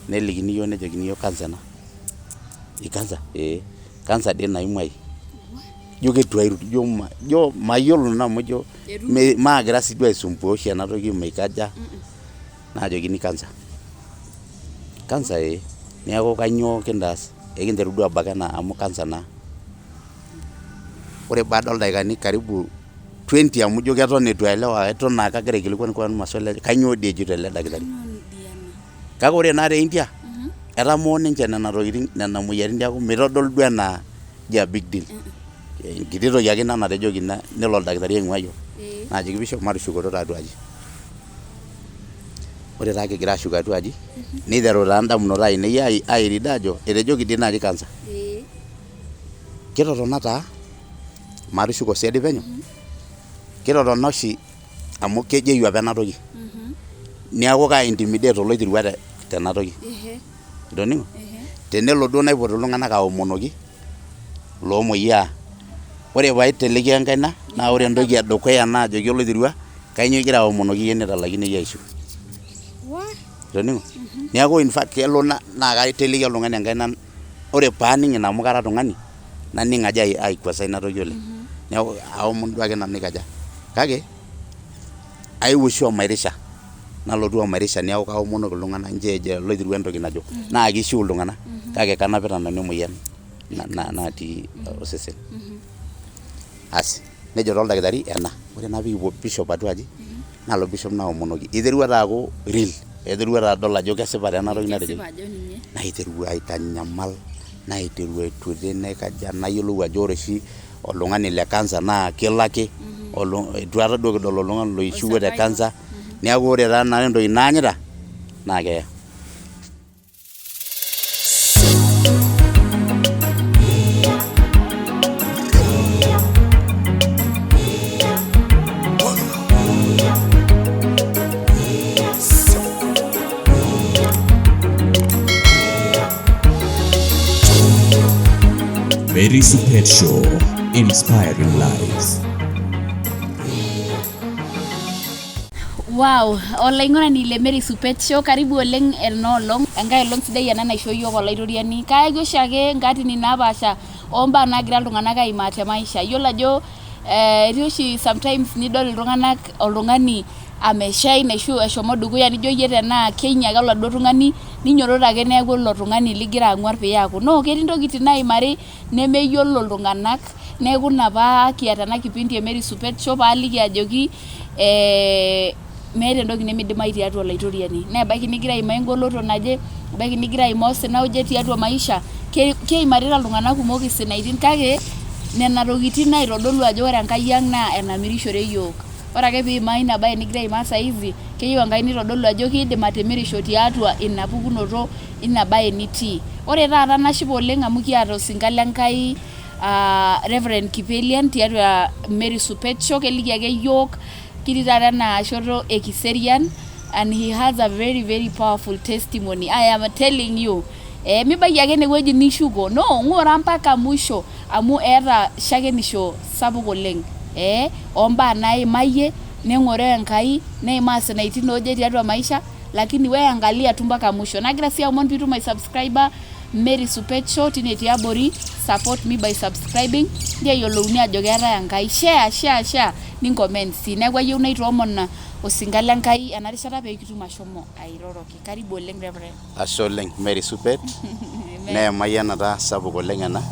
Nelikini iyiok nejokini iyiok cancer ena. Cancer? Ee. Cancer dii naimu ai. Ijo keitu airut, ijo mayiolo nanu amu ijo maagira sii duo aisumbua oshi ena toki maikaja, naajokini cancer. Cancer ee. Neeku kainyoo kintaas? Ekinteru duo abak ena amu cancer naa. Ore baada oldaikani karibu 20 amu ijo keton eitu aelewa eton aa kagira aikilikuan kewon maswali kainyoo dii ejito ele dakitari. Kake ore naa te India etamoo ninche nena tokitin nena moyiaritin neeku mitodolu duo enaa ijo a big deal. Enkiti toki ake ina natejoki nelo oldakitari aing'ua iyiok naajoki Bishop matushukoto taa atua aji. Ore taa kigira ashuko atua aji niteru taa indamunot ainei airida ajo etejoki dii naaji cancer. Kitotona taa matushuko siadi penyo, kitotona oshi amu kejeyu apa ena toki neeku kai intimidate oloitirua tena toki itoning'o tenelo duo naipotu iltung'anak aomonoki loomoyiaa ore paiteleki enkaina naa ore entoki edukuya naajoki oloitirua kainyoo igira aomonoki iyie nitalaikine iyie aishiu itoning'o neeku in fact kelo naa kaiteleki oltung'ani enkaina ore paaning ina amu kara tung'ani naning ajo aikuasa ina toki oleng neeku aomon duo ake nanu aikaja kake aewuo oshi omairisha nalotu omairisha neeku kaomonoki iltung'anak nchoo ejo oloitirua entoki najo naa kishiu iltung'anak kake kanapita nanu emoyian natii osesen. Asi nejo taa oldakitari ena, ore naa pikipuo bishop atua aji nalo bishop naomonoki, iterua taa aaku real aiterua taa adol ajo kesipa taa ena toki natejoki, naiterua aitanyamal naiteru aituret naikaja nayiolou ajo ore oshi oltung'ani le cancer naa kelo ake eitu aikata duo kidol oltung'ani loishiwuo te cancer neeku ore taa nanu entoki naanyita naa keeya. Mary Supet Show, inspiring lives. Wow, olaing'urani le Mary Supet Show, karibu oleng ena olong, enkae olong sidai ena naishoo iyiook olaitoriani. Kayaki oshiake nkaatini napaasha ombaa naagira iltung'anak aimaa te maisha. Iyiolo ajo etii oshi sometimes nidol iltung'anak oltung'ani ameshine ashu eshomo dukuya nijo iyie tenaa keinyi ake oladuo tung'ani ninyototo ake neeku ilo tung'ani ligira ang'uar piaku. No, ketii ntokitin naimari nemeyiolo iltung'anak neeku ina paa kiata ena kipindi e Mary Supet Show paaliki ajoki meeta entoki nemidimayu tiatua olaitoriani. Naa ebaiki nigira aimaa engoloto naje, ebaiki nigira aimaa osina oje tiatua maisha, keimarita iltung'anak kumok isinaitin kake nena tokitin naitodolu ajo ore Enkai ang' naa enamirishore iyiook. Ore ake piimaa ina bae nigira aimaa saizi, keyieu Enkai nitodolu ajo kiidim atimirisho tiatua ina pukunoto ina bae nitii. Ore taata nashipa oleng amu kiata osinka le Nkai Reverend Kipelian tiatua Mary Supet Show, keliki ake iyiook kitii taata ena shoto e Kiserian and he has a very very powerful testimony. I am telling you. Mibaiki ake enewueji nishuko. No, ng'ura mpaka mwisho amu eeta shakenisho sapuk oleng ombaa naimayie neng'oroo Enkai neimaa isinaitin ooje tiatua maisha lakini we angalia tu mpaka mwisho. Nagira sii aomon piitum aisubscriber Mary Supet Show tine tiabori, support me by subscribing ncho eyiolouni ajo keetae Enkai. Share, share, share nincoment sii. Neeku ayieu naitoomon osinka le Nkai ena rishata pee kitum ashomo airoroki. Karibu oleng Reverend. Ashe oleng Mary Supet naa emayianata sapuk oleng ena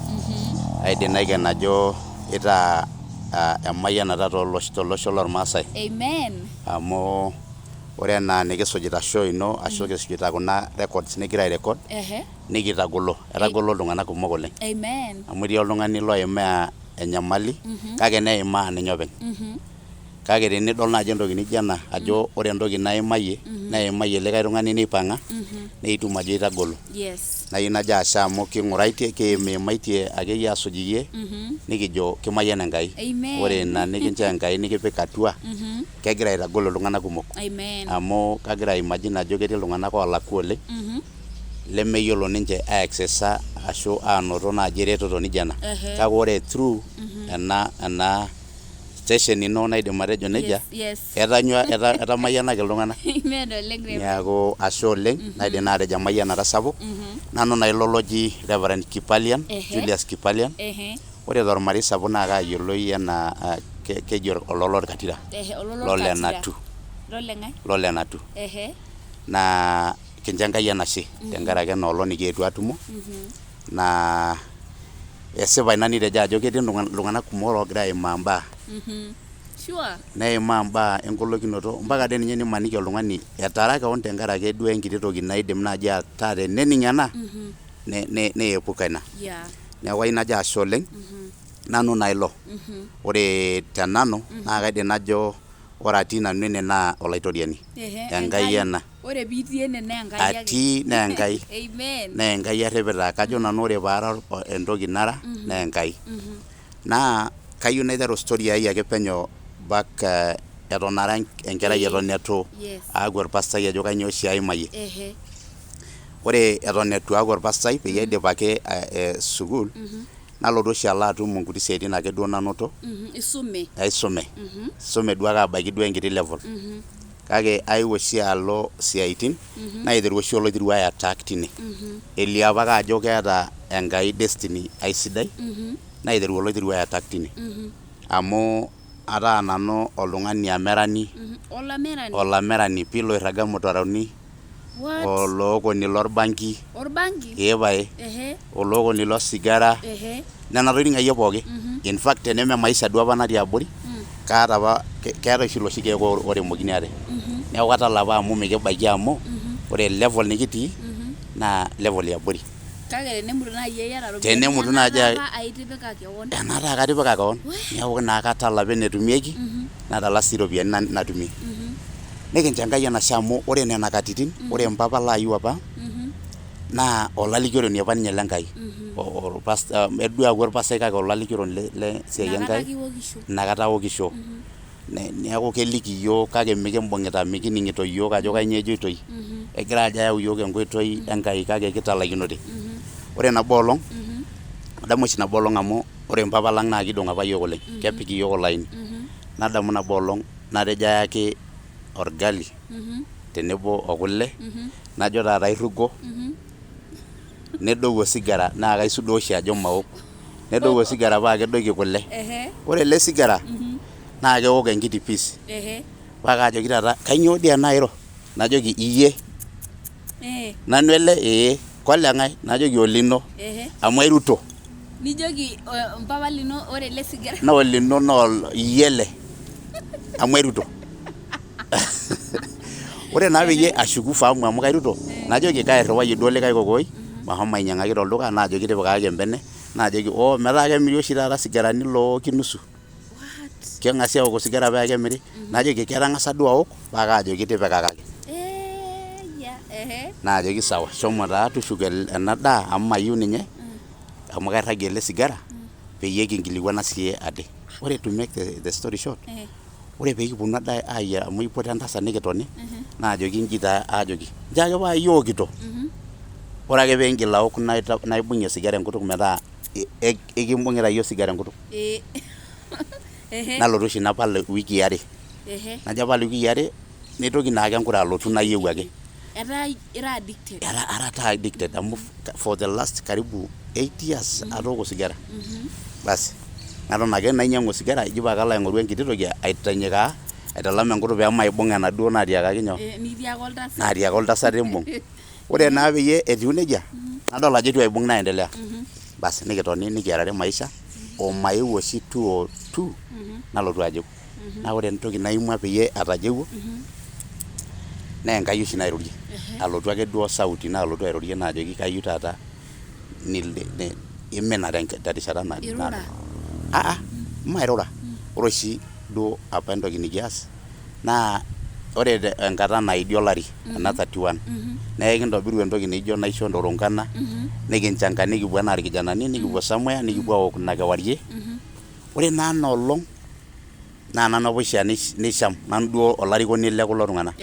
aidim naiken ajo itaa emayianata tolosho lormaasai Amen. amu ore enaa enikisujita show ino ashu kisujita kuna records nigira airecord nikitagolo, etagolo iltung'anak kumok oleng Amen. amu etii oltung'ani loimaa enyamali kake neimaa ninye openy. Kake tenidol naaji entoki nijo ena ajo ore entoki naimayie neimayie likae tung'ani neipang'a neitum ajo itagolo. Nayieu najo ashe amu king'uraitie kiimaimatie akeyie asuj iyie nikijo kimayian Enkai. Ore ina nikinchoo Enkai nikipik atua kegira aitagol iltung'anak kumok. Amu kagira aimagine ajo ketii iltung'anak oolakua oleng lemeyiolo ninche aiaccessa ashu anoto naaji eretoto nijo ena. Kake ore through ena. Station ino naidim atejo nejia. Yes, yes. Etanyua etamayianaki iltung'anak. Amen oleng Reverend. Neeku ashe oleng, naidim naa atejo emayianata sapuk. Nanu naa ilo loji Reverend Kipalian, Julius Kipalian. Ore tormarei sapuk naa kaayioloi enaa keji ololorkatira. Lolenatu. Loleng'ae? Lolenatu. Naa kincho Enkai enashe tenkaraki ena olong nikietuo atumo. Naa esipa ina nitejo ajo ketii iltung'anak kumok oogira aimaa imbaa. Sure. Neimaa imbaa engolokinoto mpaka dii ninye nimaniki oltung'ani etara kewon tenkaraki duo enkiti toki naidim naaji ataa tenening ena neepuka ina. Neeku kayieu najo ashe oleng, nanu naa ilo. Ore tenanu naa kaidim najo ore atii nanu ene naa olaitoriani. Enkai ena. Ore piitii ene naa Enkai ake. Atii naa Enkai. Amen. Naa Enkai arrepita. Kajo nanu ore paara entoki nara naa Enkai. Naa kayieu naiteru story ai ake penyo back eton ara enkerai eton eitu aaku orpastai ajo kainyoo oshi aimayie. Ore eton eitu aaku orpastai peyie aidip ake sukuul nalotu oshi alo atum inkuti siaitin ake duo nanoto. Isume. Aisume. Aisume duo ake abaiki duo enkiti level. Kake aewuo oshi alo isiaitin naiteru oshi oloiterua ai attack tine. Elio apake ajo keeta Enkai destiny ai sidai naiteru oloiterua ai attack tine. Amu ataa nanu oltung'ani amerani. Olamerani. Olamerani pii loirraga irmutaroni. What? Olookoni lorbanki. Orbanki? Ee pae. Olookoni losigara. Nena tokitin akeyie pooki. In fact teneme maisha duo apa natii abori, kaata apa keetae oshi iloshi keek oiremokini ate. Neeku katala apa amu mikibaiki amu ore level nikitii naa level e abori. Kake tenemutu naaji iyata iropiyiani Tenemutu naaji enaata apa aitipika kewon. Enaata katipika kewon. Neeku naa katala apa enetumieki, natala sii iropiyiani natumie. Nikincho Enkai enashe amu ore nena katitin, ore mpapa laayiu apa naa olalikioroni apa ninye le Nkai. Duo aaku orpastai kake olalikioroni le siai Enkai. Inakata aokisho. Neeku keliki iyiook kake mikimbung'ita mikining'ito iyiook ajo kainyoo ejoitoi. Egira ajo ayau iyiook enkoitoi Enkai kake kitalaikinote. Ore nabo olong, adamu oshi nabo olong amu ore mpapa lang naa kidong apa iyiook oleng, kepik iyiook olaini. Nadamu nabo olong natejo ayaki orgali tenebo okule, najo taata airugo, nedou osigara naa kaisudoo oshi ajo maok. Nedou osigara paa kedoiki kule. Ore ele sigara naa keok enkiti piece. Paa kaajoki taata kainyoo dii ena airo? Najoki iyie. Nanu ele ee. Koleng'ae? Najoki olino. Amu airuto. Nijoki mpapa lino ore ele sigara naa olino naa iyie ele. Amu airuto. Ore naa peyie ashuku fahamu amu kairuto, najoki kairriwayie duo likae kokoi mashomo ainyang'aki tolduka naajoki tipikakaki embene, naajoki oo metaa kemiri oshi taata isigarani looki nusu. Keng'asi aok osigara paa kemiri, najoki ketang'asa duo aok paa kaajoki tipikakaki. Naajoki sawa shomo taa tushuko ena daa amu mayieu ninye amu kairragie ele sigara peyie kinkilikuana siye ate. Ore to make the story short, ore pee kiponu ade ayiara amu aipoto entasat nikitoni, naajoki inji taa aajoki, nchoo ake paa iyie ookito, ore ake pee ingil aok naibung'ie osigara enkutuk metaa ekimbung'ita iyie osigara enkutuk. Nalotu oshi napal iwikii are. Najo apal iwikii are, neitoki naake enkure alotu nayieu ake. Etaa ira addicted. Ara taa addicted amu for the last karibu 8 years atooko osigara. Basi naton ake nainyang'u osigara eji paa kalo aing'oru enkiti toki aitinyikaa aitalam enkutuk pee maibung' enaduo naatiakaki nyoo? Nikitiaka oltasat. Naatiaka oltasat imbung'. Ore naa peyie etiu nejia, nadol ajo eitu aibung' naendelea. Basi nikitoni nikiarare maisha omaeu oshi 202 nalotu ajeu. Naa ore entoki naimua peyie atajeuo naa Enkai oshi nairorie. Alotu ake duo sauti naalotu airorie naajoki kayieu taata imina terishata naado. Irura? Aa mairura. Ore oshi duo apa entoki nikias naa ore enkata naidi olari ena 31 naa ekintobiru entoki naijo naisho toronkana nikinchanga nikipuo anaa irkijanani nikipuo somewhere nikipuo aok ina kewarie. Ore naa ena olong naa nanu apa oishaa nisham nanu duo olarikoni le kulo tung'anak.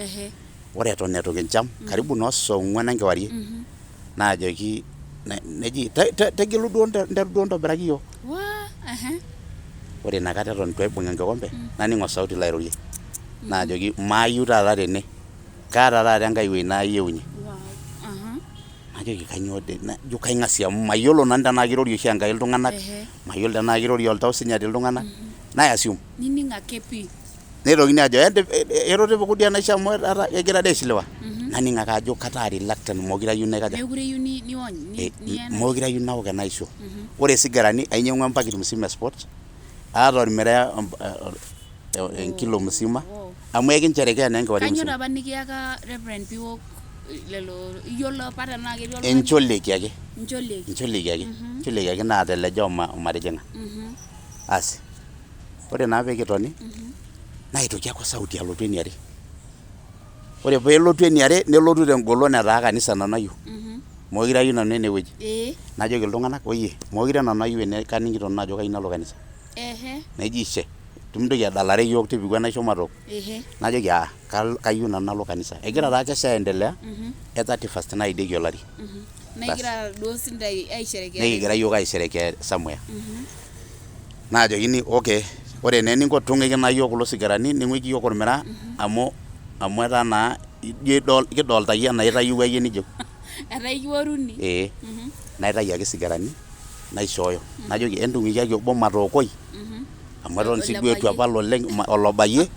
Ore eton eitu kincham karibu noo saa ong'wan enkewarie naajoki neji tegelu duo nteru duo ntobiraki iyiook. Ore inakata eton itu aibung enkikombe, naning osauti lairorie naajoki maayieu taata tene, kaata taata enkae wuei naayieunye. Najoki kainyoo dee, najo kaing'asie amu mayiolo nanu tenaa kirorie oshi Enkai iltung'anak, mayiolo tenaa kirorie oltau sinyati iltung'anak, nai assume. Nining ake pii. Neitokini aajo etotipiku dii enaisho amu kegira dii aishiliwa. Naning ake ajo kataa reluctant mekure ayieu naikaja. Mekure iyieu niony. Mekure ayieu naok ena aisho. Ore isigarani ainyang'ua empakit musima e Sport, aata ormiraa enkilo musima, amu ekincherekea naa enkewarie Kainyoo musima. apa nikiyaka Reverend piwok lelo, iyiolo apa tenaa ketii oltung'ani? Encholeki ake. Incholeki. Incholeki ake. Incholeki ake naateleja omatijing'a. Asi, ore naa pee kitoni, naitoki ake osauti alotu eniare. Ore peelotu eniare, nelotu tengolon etaa kanisa nanu ayieu. Mekure ayieu nanu ene wueji. Najoki iltung'anak oyie, mekure nanu ayieu ene kaning'ito nanu ajo kayieu nalo kanisa. Neji ishe, mintoki adalare iyiook tipiku enaisho matook. Najoki aa kayieu nanu nalo kanisa. Egira taa kesha aendelea, e 31st naidieki olari. Negira duo sintai aisherekea. Nikigira iyiook aisherekea somewhere. Naajokini okay, ore naa eninko tung'uiki naa iyiook kulo sigarani, ning'uiki iyiook ormiraa amu etaa naa ijo kidolta iyie enaa itayiewua iyie nijo. Etaa ekioruni. Ee. Naitayu ake isigarani, naishooyo. Najoki entung'uikiaki obo matookoi, amu eton sii duo eitu apal oleng' olobayie,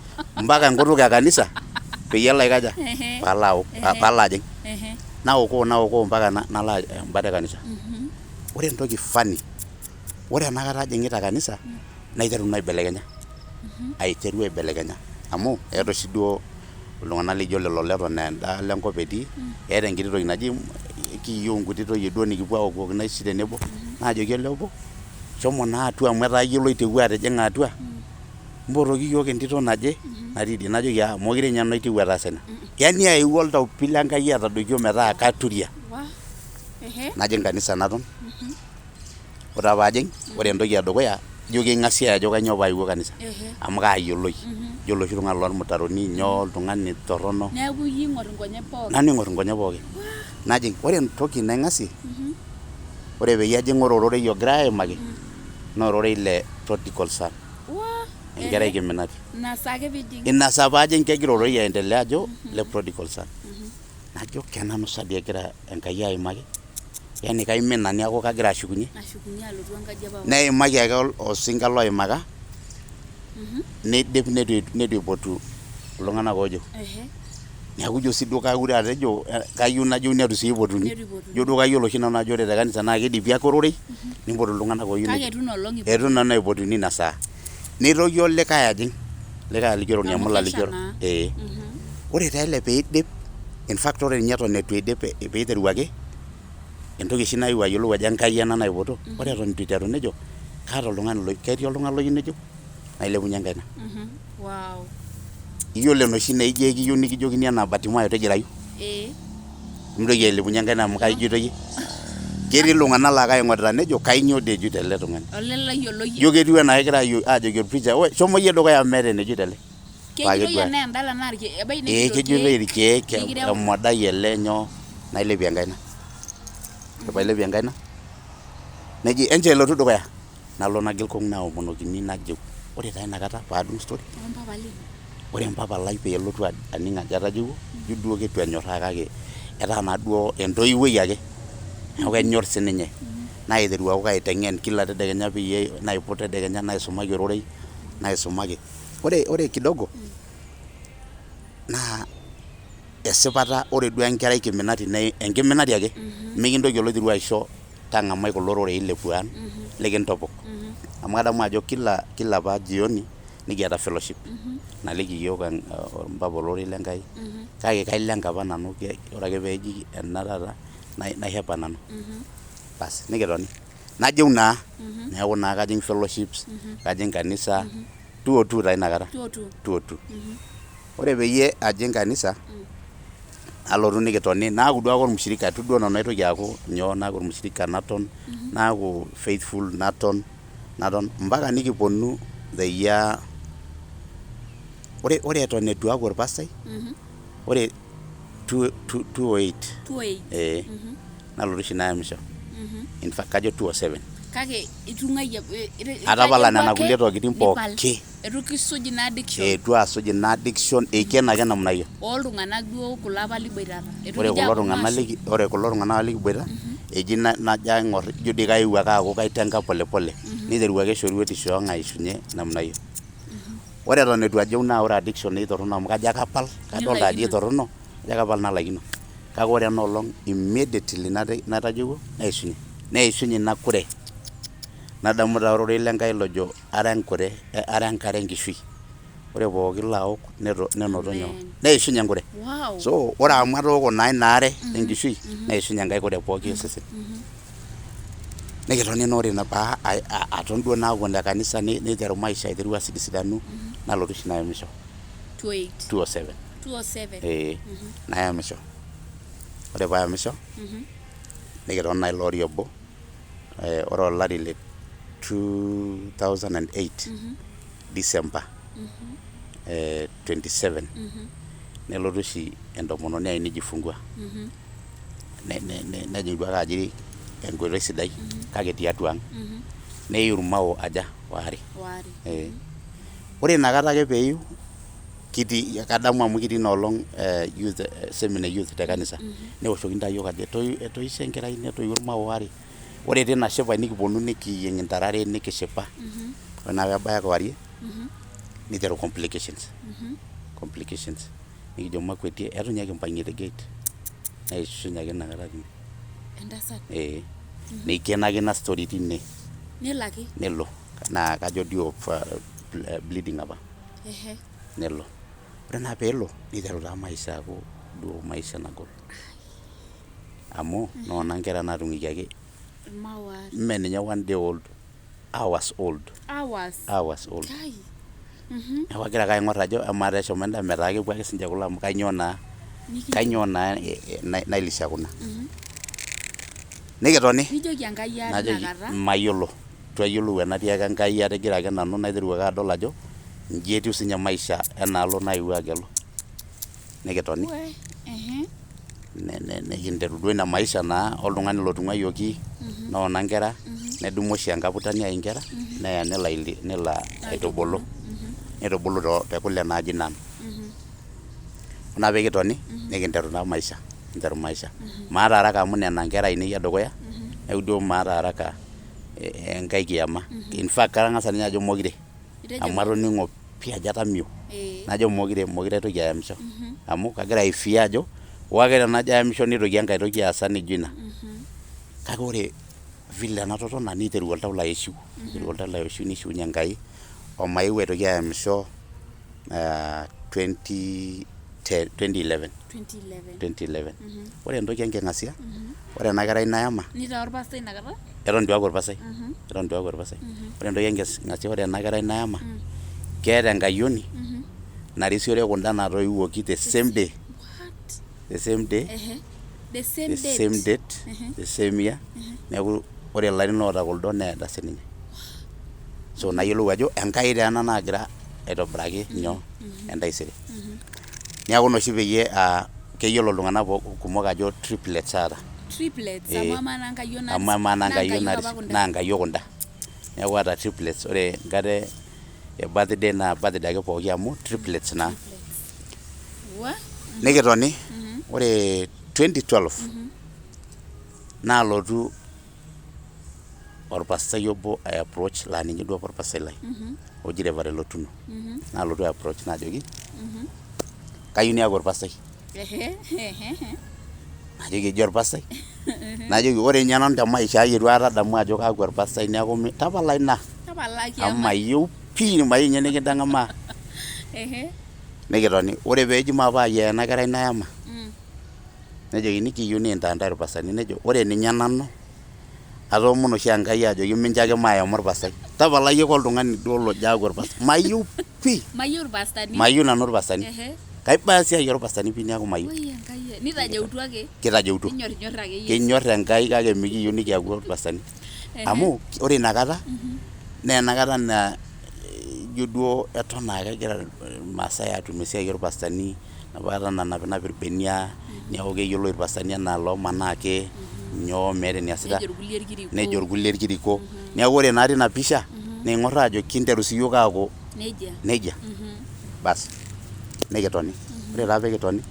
mpaka enkutuk e kanisa, peyie alo aikaja, paalo aok, paalo ajing'. Naokoo naokoo mpaka nalo embata e kanisa. Ore entoki funny, ore enakata ajing'ita kanisa, naiteru naa aibelekenya. Aiteru aibelekenya. Amu eeta oshi duo iltung'anak lijo lelo leton aa endaalo enkop etii, eeta enkiti toki naji ekiyieu nkuti toyie duo nikipuo aokiwok inaishi tenebo. Naajoki ele obo, shomo naa atua amu etaa iyie loitewua atijing'a atua, mpotoki iyiook entito naje natii idie. Najoki aa mokire ninye nanu aitieu ataasa ina. Yani aewuo oltau pi le Nkai atadoikio metaa katuria. Najing kanisa naton. Ore taa paajing, ore entoki edukuya, ijo keing'asiai ajo kainyoo paayewuo kanisa. Amu kaayioloi. Ijo oloshi tung'ani lormutaroni, nyoo oltung'ani torrono. Neeku iyie oing'or inkonyek pookin. Nanu oing'or inkonyek pookin. Najing, ore entoki naing'asie, ore peyie ajing ore ororei ogirai aimaki, naa ororei le prodigal son. Enkerai kiminati. Ina saa ake piijing. Ina saa paajing kegira ororei aendelea ajo le prodigal son. Najo kenanu sa dii egira Enkai aimaki, yani kaimina neeku kagira ashukunye. Ashukunye alotu enkaji e papa. Neimaki ake osinka loimaka, neidip neitu eipotu iltung'anak oojo. Neeku ijo sii duo kakure atejo kayieu najo neitu sii eipotuni. Ijo duo kayiolo oshi nanu ajo ore te kanisa naa keidipi ake ororei, nimpotu iltung'anak ooyieu. Kake eitu ina olong Eitu nanu eipotuni ina saa. Neitoki olikae ajing, likae alikioroni amu lalikiorok. Ee. Ore taa ele peidip, in fact ore ninye eton eitu eidip peiteru ake, entoki oshi naewuo ayiolou ajo Enkai ena naipoto, ore eton eitu eiteru nejo, kaata oltung'ani ketii oltung'ani loyieu nejo, nailepunye enkaina. Wow. Iyiolo enoshi naa ijo ekiyieu nikijokini anaa Bartimayo tigirayu. Mintoki ailepunye enkaina amu kaijito iyie. Ketii iltung'anak laa kaing'orita nejo kainyoo dii ejito ele tung'ani. Ole layiolo iyie. Ijo ketiu enaa kegira aajoki orpreacher, "Oi shomo iyie dukuya amu meeta enejito ele." Kejitoi enaa endala naa irkeek, ebaiki Ee nejito kejitoi irkeek, nikireu. emodai ele nyoo, nailepie enkaina. Ore pailepie enkaina, neji enchoo elotu dukuya. Nalo nagil kung naomonokini najo. Ore taa inakata paadung story. Ompapa lino. Ore mpapa lai peelotu aning ajo atajeuo, ijo duo keitu enyorraa kake etaa naa duo entoiwuoi ake. Neeku kenyor sininye. Naiteru aaku kaiteng'en kila tedekenya peyie naiput tedekenya naisumaki ororei, naisumaki. Ore kidogo naa esipata ore duo enkerai kiminati naa enkiminati ake. Mikintoki oloiterua aisho tang'amai kulo rorei lepuo ang' likintopok. Amu kadamu ajo kila apa jioni nikiata fellowship naliki iyiok mpapa ororei le Nkai. Kake kailenga apa nanu ore ake peeji ena taata naihepa nanu. Bas nikitoni. Najeu naa, neeku naa kajing fellowships, kajing kanisa, 202 taa inakata. 202. 202. Ore peyie ajing kanisa, nalotu nikitoni naaku duo ake ormushirika, eitu duo nanu aitoki aaku nyoo naaku ormushirika naton, naaku faithful naton, naton mpaka nikiponu the year ore eton eitu aaku orpastai, ore 208 208. Nalotu oshi nayamisho. In fact kajo 207. Kake itung'ayie Atapala itajeuwua nena ake kulie tokitin nipal. pooki. Eitu kisuj ina addiction. Eitu asuj ina addiction, eikeno ake namna hiyo. Ooltung'anak duo kulo apa liboitata. Eitu Ore kijo kulo aponu tung'anak aashuku. ore kulo tung'anak likiboita, eji najo aing'or ijo dii kaewuo ake aaku kaitenga pole pole, niteru ake shoruetisho ang aishunye namna hiyo. Ore eton eitu ajeu naa ore addiction naa itorrono amu kajo ake apal, kadolta ajo Nilaikino. itorrono, kajo ake apal nalaikino. Kake ore ena olong immediately natajeuwuo neishunye, neishunye ina kure. Nadamu taa ororei le Nkai lojo ara enkure, ara enkare enkishui. Ore pooki laok nenoto nyoo, Amen. neishunye enkure. Wow. So ore amu atooko naa ina are enkishui, neishunye enkae kure pooki osesen. Nikitoni naa ore ina paa aton duo naaku ole kanisa niteru maisha aiteru asidisidanu, nalotu oshi nayamisho 28. 207. 207. Ee, nayamisho. Ore paayamisho, nikiton naa ilo ori obo, ore olari le 2008 December 27 nelotu oshi entomononi ai nijifungua. Nejing duo ake aji tenkoitoi sidai kake tiatua ang. Neiu irmao aja waare. Waare. Ee. Ore inakata ake peiu kitii kadamu amu kitii inoolong youth seminar youth te kanisa neoshokini taa iyiok ajo etoishe enkerai netoiwuo irmao waare. Ore tina shipai nikiponu nikiyieng intare are nikishipa. Ore naa peebaya kewarie niteru complications. Complications. Nikijo makuetie eitu ninye kimpang'ie te gate neishunye ake inakata tine. Entasat. Ee. Neikeno ake ina story tine Nelo ake. nelo naa kajo due of bleeding apa Ehe. nelo. Ore naa peelo niteru taa maisha aaku duo maisha nagol. Amu noona nkera naatung'uikiaki Irmao waare. mme ninye one day old, hours old, Hours. hours old. Kai. Neeku agira ake aing'or ajo amaa taa eshomo enda metaa kepuo ake sinche kulo amu kainyoo naa kainyoo naa nailisha kuna. Nikitoni Nijoki Enkai aa najoki tinakata. mayiolo, itu ayiolou enatiaka Enkai atigira ake nanu naiteru ake adol ajo inji etiu sinye maisha enaalo naewuo agelu. Nikitoni We. Ehe. nikinteru duo ina maisha naa oltung'ani lotung'uayioki noona nkera nedumu oshi enkaputani ai nkera neya nelo nelo aitubulu nitubulu te kule naaji nanu. Ore naa pekitoni nikinteru naa maisha, nikinteru maisha. Maata haraka amu nena nkera ainei edukuya neeku duo maata haraka enkae kiama. In fact katang'asa ninye ajo mokire Itejo amu atoning'o pii ajo atamio Ee. najo mokire mokire aitoki ayamisho amu kagira aifear ajo hoo ake tenajo ayamisho nitoki enkae toki aasa nijo ina. Kake ore vile natotona niteru oltau lai aishiu, niteru oltau lai aishiu nishiunye Enkai omaeu aitoki ayamisho 2010 2011 2011. 2011. Ore entoki enking'asia, ore ena kerai nayama Nitaa orpastai inakata? eton itu aaku orpastai, eton itu aaku orpastai. Ore entoki enking'asia ore ena kerai nayama keeta enkayioni narisiore kunda natoiwuoki the same day, What? the same day, Ehe. The same the date. same date, the same year. Neeku ore ilarin oota kuldo neeta sininye. So nayiolou ajo Enkai taa ena naagira aitobiraki nyoo entaisere. Neeku ina oshi peyie keyiolo iltung'anak kumok ajo triplets aata. Triplets. Ee. Amu amaa naa nkayiok Amu amaa naa naa nkayiok nkayiok apa kunda. naa nkayiok kunda. Neeku aata triplets ore enkata e birthday naa birthday ake pooki amu triplets naa. Triplets. Wa? Nikitoni ore 2012 naalotu orpastai obo ai approach laa ninye duo apa orpastai lai oji Reverend Lotuno. Naalotu ai approach najoki kayieu niaku orpastai. Ehe. Ehe. Najoki eji orpastai, najoki ore ninye nanu te maisha ai eitu aikata adamu ajo kaaku orpastai neeku tapala ina Tapala amu kiama. mayieu pii mayieu ninye nikintang'amaa. Ehe. Nikitoni ore peeji maape ayiaya ena kerai nayama nejokini kiyieu nikintaa intae irpastani nejo ore ninye nanu atoomono oshi Enkai ajoki mincho ake maayama orpastai. Tapala iyie oltung'ani duo lojo aaku orpastai. Mayieu pii. Mayieu irpastani. Mayieu nanu irpastani. Ehe. Kaiba esiai orpastani pii neeku mayieu. Woi Enkai. Nitajeutua ake. Kitajeutua. Ninyorrinyorr akeyie. Kenyor Enkai kake mikiyieu nikiaku irpastani. Amu ore inakata naa enakata naa ijo duo eton aa kegira irmaasai atum esiai orpastani enapakata nanapinap irbenia neeku keyioloi irpastani enaa loomanaa ake. nyoo meeta eniasita. Nejo irkulie irkiriko. Nejo irkulie irkiriko. Neeku ore naa tina pisha ning'or aajo kinteru siyiok aaku Nejia. Nejia. Bas nikitoni. Ore taa pee kitoni,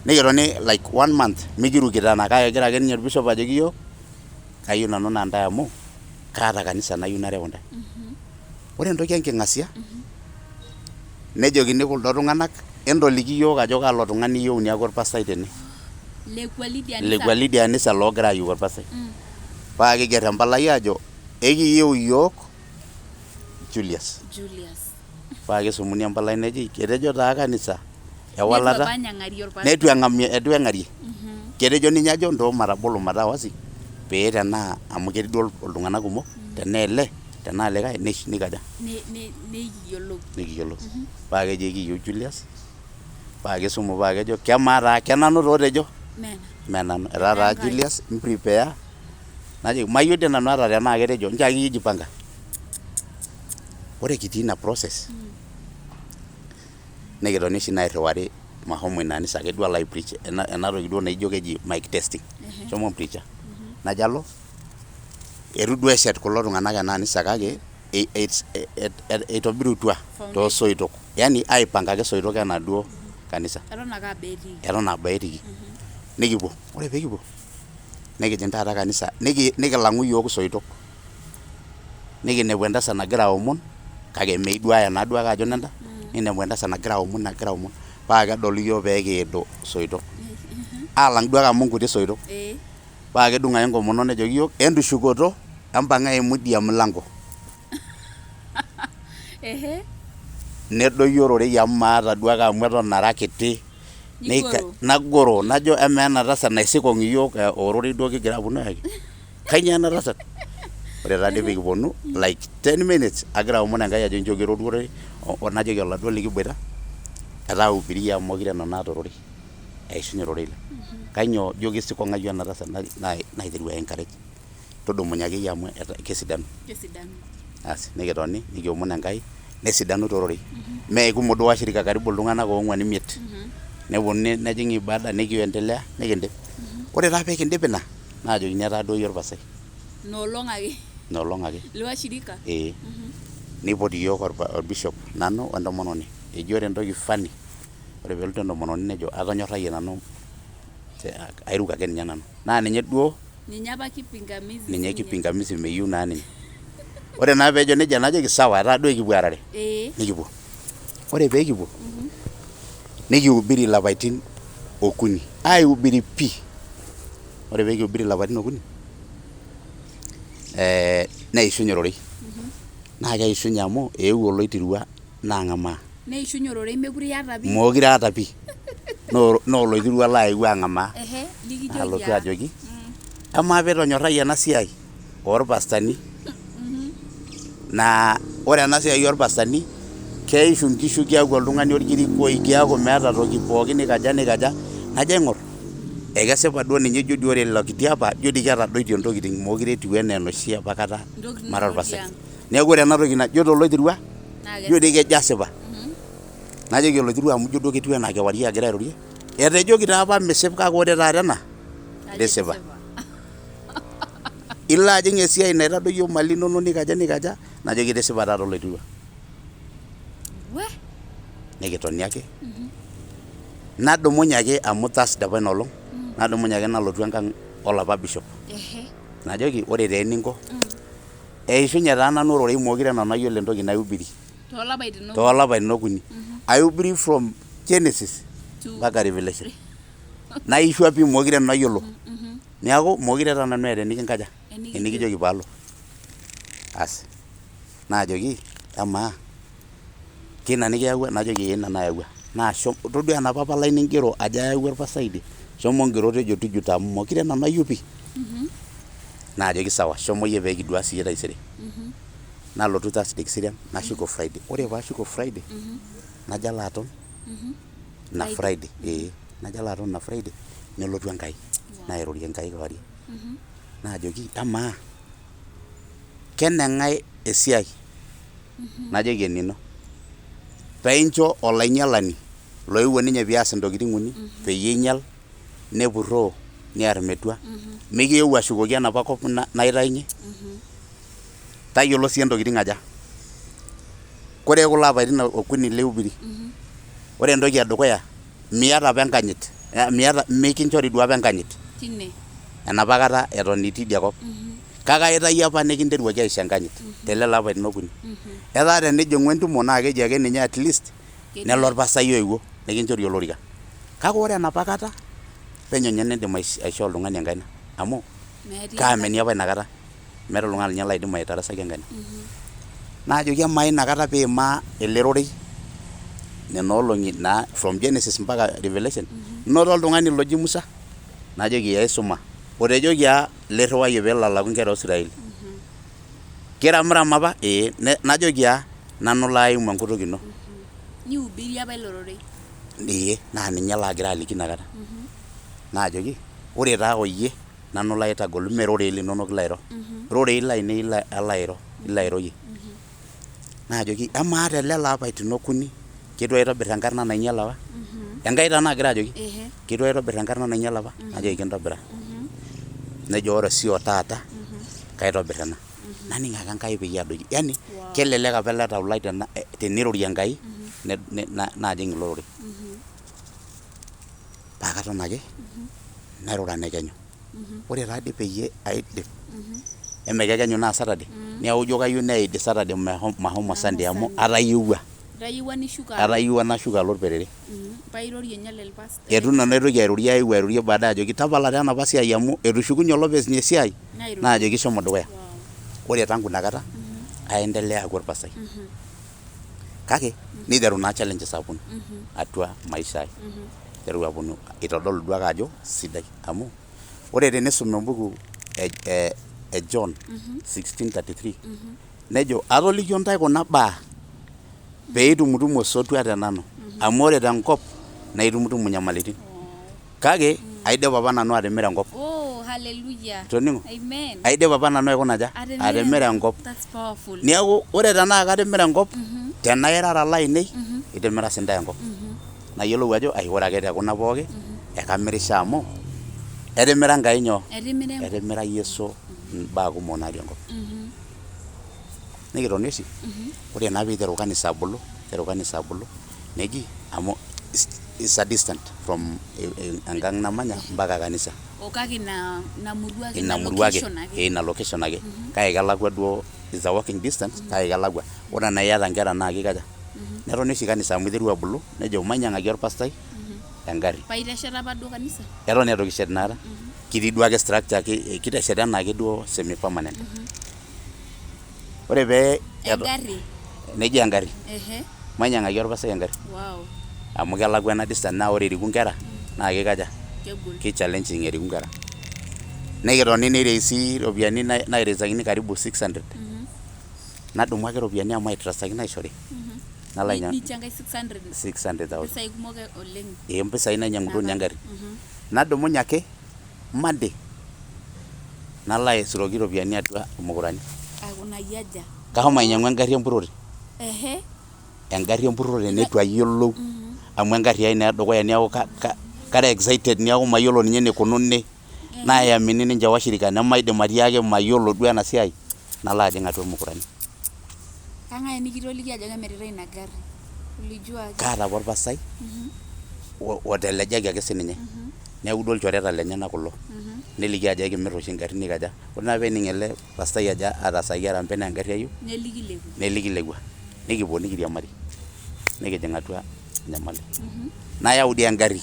nikitoni like one month mikirukito ena, kake egira ake ninye orbishop ajoki iyiok kayieu nanu naa ntae amu kaata kanisa nayieu nareu intae. Ore entoki enking'asia, nejokini kuldo tung'anak entoliki iyiok ajo kalo tung'ani iyieu niaku orpastai tene. Lekwa lidia anisa. Lekwa lidia anisa loogira ayieu orpastai. Paa kiger empalai aajo ekiyieu iyiok Julius. Julius. Paa kisumuni empalai neji etejo taa kanisa Neitu ewalata apa enyang'arie orpastai. Neitu eng'amie, eitu eng'arie. Ketejo ninye ajo ntoo matabolo mataa wazi pee tenaa amu ketii duo iltung'anak kumok, tenaa ele tenaa likae nikaja Nikiyiolou. Nikiyiolou. Paa keji ekiyieu Julius, paa kisumu paa kejo kemaa taa kenanu taa otejo Mena. mee nanu, etaa taa Enkai. Julius mprepare. Najoki mayieu dii nanu ata tenaa ketejo nchoo akeyie ijipanga. Ore kitii ina process nikitoni oshi nairriwari mahomo ina anisa ake duo alo ai preach ena toki duo naijo keji mic testing, shomo mpricha. Najo alo, eitu duo eshet kulo tung'anak ena anisa kake eitobirutua toosoitok, yani aipanga ake isoitok enaduo kanisa. Eton ake aa boo etiiki. Eton aa boo etiiki. Nikipuo, ore peekipuo nikijing taata kanisa, nikilang'u iyiok isoitok, nikinepu entasat nagira aomon kake meiduaya naaduo ake ajo nenda, nikinepu entasat nagira aomon nagira aomon paa kedolu iyiok pee kiidu isoitok alang duo ake amu nkuti soitok. Paa kedung ake enkomono nejoki iyiok entushukoto empang eimu idia mlango. Nedoyio ororei amu maata duake amu eton ara kiti. Nigoro. Nagoro najo amaa ena tasat naisikong iyiok ororei duo kigira aponu ayaki kainyoo ena tasat. Ore taadii pee kiponu like 10 minutes agira aomon Enkai ajo nchooki ororei, najoki oladuo likiboita etaa hubiria amu mokire nanu aata ororei, eishunye ororei lai. Kainyoo ijo keisikong'ayu ena tasat naiteru ai encourage tudumunye akeyie amu kesidanu. Kesidanu. Asi nikitoni nikiomon Enkai nesidanu taa ororei. Mee kumok duo washirika karibu iltung'anak oong'wan imiet. Neponunui nejing'i ibada nikiendelea nikindip. Ore taa pee kindip ina naajokini etaa duo iyie orpastai. Ina olong ake. Ina olong ake. Liwashirika. Ee. Neipot iyiok orbishop nanu o entomononi. Eji ore entoki funny, ore peelotu entomononi nejo atonyorrayie nanu, airuko ake ninye nanu. Naa ninye duo Ninye apa kipingamizi. Ninye kipingamizi meyieu naa ninye. Ore naa peejo nejia najoki sawa etaa duo ekipuo aarare. Nikipuo. Ore pee kipuo nikiubiri ilapaitin okuni. Aihubiri pii. Ore pee kihubiri ilapaitin okuni neishunye ororei. Naa keishunye amu eewuo oloitirua naang'amaa. Neishunye ororei mekure iyata pii. Mookire aata pii. Naa oloitirua laewuo ang'amaa. Likijoki Alotu aa. Ajoki amaa piitonyorrayie ena siai orpastani, naa ore ena siai orpastani keishu inkishu, kiaku oltung'ani orkirikoi, kiaku meeta toki pookin nikaja nikaja. Najo aing'or ekesipa duo ninye, ijo dii ore ilo kiti apa ijo dii ketadoitie intokitin mookire etiu enaa enoshi apa kata Intokitin mara orpastai. tiang. Neeku ore ena toki najo toloitirua Naa ijo dii kejo asipa. Najoki oloitirua amu ijo duo ketiu enaa kewarie agira airorie, etejoki taa apa misip kake ore taata ena tisipa. Ilo ajing esiai naitadoyio mali inonok nikaja nikaja, najoki tisipa taata oloitirua. We. Nikitoni ake. Nadumunye ake amu Thursday apa ina olong, nadumunye ake nalotu enkang olapa bishop. Najoki ore taa eninko, eishunye taa nanu ororei mookire nanu ayiolo entoki naihubiri. Toolapaitin okuni. Toolapaitin okuni. Aihubiri from Genesis To mpaka Revelation. Naishua pii mookire nanu ayiolo. Neeku mookire taa nanu eeta enikinkaja, Enikijoki. Enikijoki paalo. Asi, naajoki amaa kina nikiyawua, najoki ee ina nayawua. Naa todua enapa palai ningero ajo ayawua orpastai idie, shomo ngero tejo tujuto amu mookire nanu ayieu pii. Naajoki sawa shomo iyie pee kidua siiyie taisere. Nalotu Thursday kiserian nashuko Friday. Ore paashuko Friday, najo alo aton ina Friday, ee najo alo aton ina Friday nelotu Enkai nairorie Enkai kewarie. Naajoki amaa keneng'ae esiai? Najoki enino. Paincho olainyialani loewuo ninye pias intokitin uni, peyie einyial, nepurroo, Niar metua, mikieu ashukoki enapa kop naitayunye. Tayiolo sii intokitin aja, kore kulo apaitin okuni liubiri, ore entoki edukuya miata apa enkanyit, miata mikinchori duo apa enkanyit Tine. Enapa kata eton itii idia kop. Kake aitayio apa nikinteruaki aisho enkanyit telelo apaitin okuni. Etaa tenijing'u entumo naa keji ake ninye at least nelo orpastai oewuo nikinchori olorika. Kake ore enapa kata penyo ninye nindim aishoo oltung'ani enkaina amu kaamini apa inakata meeta oltung'ani ninye laidim aitarasaki enkaina. Naajoki amaa inakata piimaa ele rorei nena olong'i naa from Genesis mpaka Revelation, inoto oltung'ani loji Musa? Najoki ee aisuma. Otejoki aa lirriwayie peelo alaku inkera oo Israeli. Kiramiram apa? Ee. Najoki aa nanu laimu enkutuk ino. Niubiri apa ilo rorei. Ee naa ninye laagira aliki inakata. Naajoki ore taa oyie nanu laitagol mee rorei linonok lairo, rorei lainei alo airo, ilo airorie. Naajoki amaa telelo apaitin okuni keitu aitobir enkarna nainyiala apa? Enkai taa naagira ajoki, keitu aitobir enkarna nainyiala apa? Najoki kintobira. Nejo ore sii otaata kaitobir ena. Naning ake Enkai peyie adoiki, yani kelelek apa ele tau lai tenirorie Enkai naajing ilo rorei. Paa katon ake nairura nekenyu. Ore taadii peyie aidip, emekekenyu naa Saturday, neeku ijo kayieu neid Saturday mahomo Sunday amu atayiewua. Itayiewua nishuko alo. Atayiewua nashuko alo Olperere. Paa irorie ninye ele pastor. Eitu nanu aitoki airorie aewuo airorie baadaye ajoki tapala taa enapa siai amu etushukunye olopeny esiai naajoki shomo dukuya. Ore tangu inakata aendelea aaku olpastai. Kake niteru naa challenges aponu atua maisha ai. Niteru aponu itodolu duake ajo sidai amu ore tenisum embuku e John 16:33 nejo atolikio intae kuna baa pee itumutumu osotua te nanu amu ore tenkop naa itumutumu inyamalitin. Kake aidipa apa nanu atimira enkop. Oh, hallelujah. Toning'o? Amen. Aidipa apa nanu aikuna aja? Atimira enkop. That's powerful. Neeku ore tenaa katimira enkop, tenaa irara lainei, itimira sii intae enkop. Nayiolou ajo ai ore ake te kuna pooki, ekamirisho amu etimira Enkai nyoo? Etimira enkop. Etimira Yesu imbaa kumok natii enkop. Nikitoni oshi, ore naa piiteru kanisa abulu, niteru kanisa abulu, neji amu is a distant from enkang namanya mpaka kanisa. O kake ina ina murua ake Ina murua ake, location ake. ee ina location ake. Kake kelakwa duo is a walking distance kake kelakwa. Ore enaa iyata inkera naa kikaja? Netoni oshi kanisa amu iterua abulu nejo mainyiang'aki orpastai engarri. Paa itesheta apa duo kanisa? Eton eitu kishet inakata, kitii duake structure kitesheta enaake duo semi permanent. Ore pee Engarri? Nejia engarri. Ehe. Mainyiang'aki orpastai engarri. Wow. Amu kelakwa ena distance naa ore eriku inkera naa kikaja? Kegol. Ki challenging eriku inkera. Nikitoni nireisi iropiyiani naireisakini karibu 600. Nadumu ake iropiyiani amu aitrustaki naishori. Nalo ainyang'u. Nichangai 600. 600,000. Mpisai kumok oleng. Ee mpisai nainyang'utua ninye engarri. Nadumunye ake Monday nalo aisuroki iropiyiani atua imukurani. Aikunaki aja? Kashomo ainyang'u engarri empurrore. Ehe. Engarri empurrore neitu ayiolou amu engarri ai naa edukuya neeku kara excited neeku mayiolo ninye eneikununi. Nayamini ninche washirika nemaidim atiaki mayiolo duo ena siai nalo ajing atua imukurani. Kang'ae nikitolikio ajo kemiritae ina garri? Ulijua aje? Kaata apa orpastai otelejaki ake sininye. Neeku duo ilchoreta lenyenak kulo. Neliki ajo ekimir oshi ingarrin nikaja. Ore naa pening ele pastai ajo ataasaki harambee naa engarri ayieu, Neliki lekua. neliki lekua. Nikipuo nikiriamari. Nikijing atua enyamali. Nayau dii engarri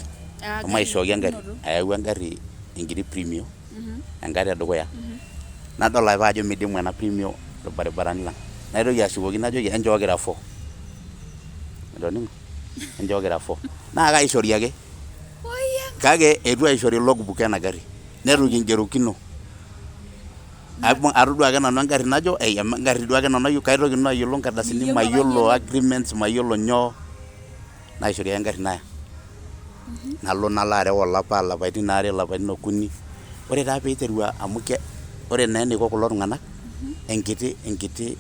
amu aishooki engarri. Ayawua engarri enkiti premio enkata edukuya. Nadol apa ajo midimu ena premio irbaribarani lang. Naitoki ashukoki najoki enchooki RAV4. Itoning'o? Enchooki RAV4. Naa kaishori ake. Kake eitu aishori logbook ena garri. Neitu kingerokino. Atodua ake nanu engarri najo ei engarri duo ake nanu ayieu kaitoki nanu ayiolo nkardasini mayiolo agreements mayiolo nyoo. Naishori ake engarri naya. Nalo nalo areu olapa, ilapaitin aare, ilapaitin okuni. Ore taa peiteru amu ore naa eneiko kulo tung'anak enkiti enkiti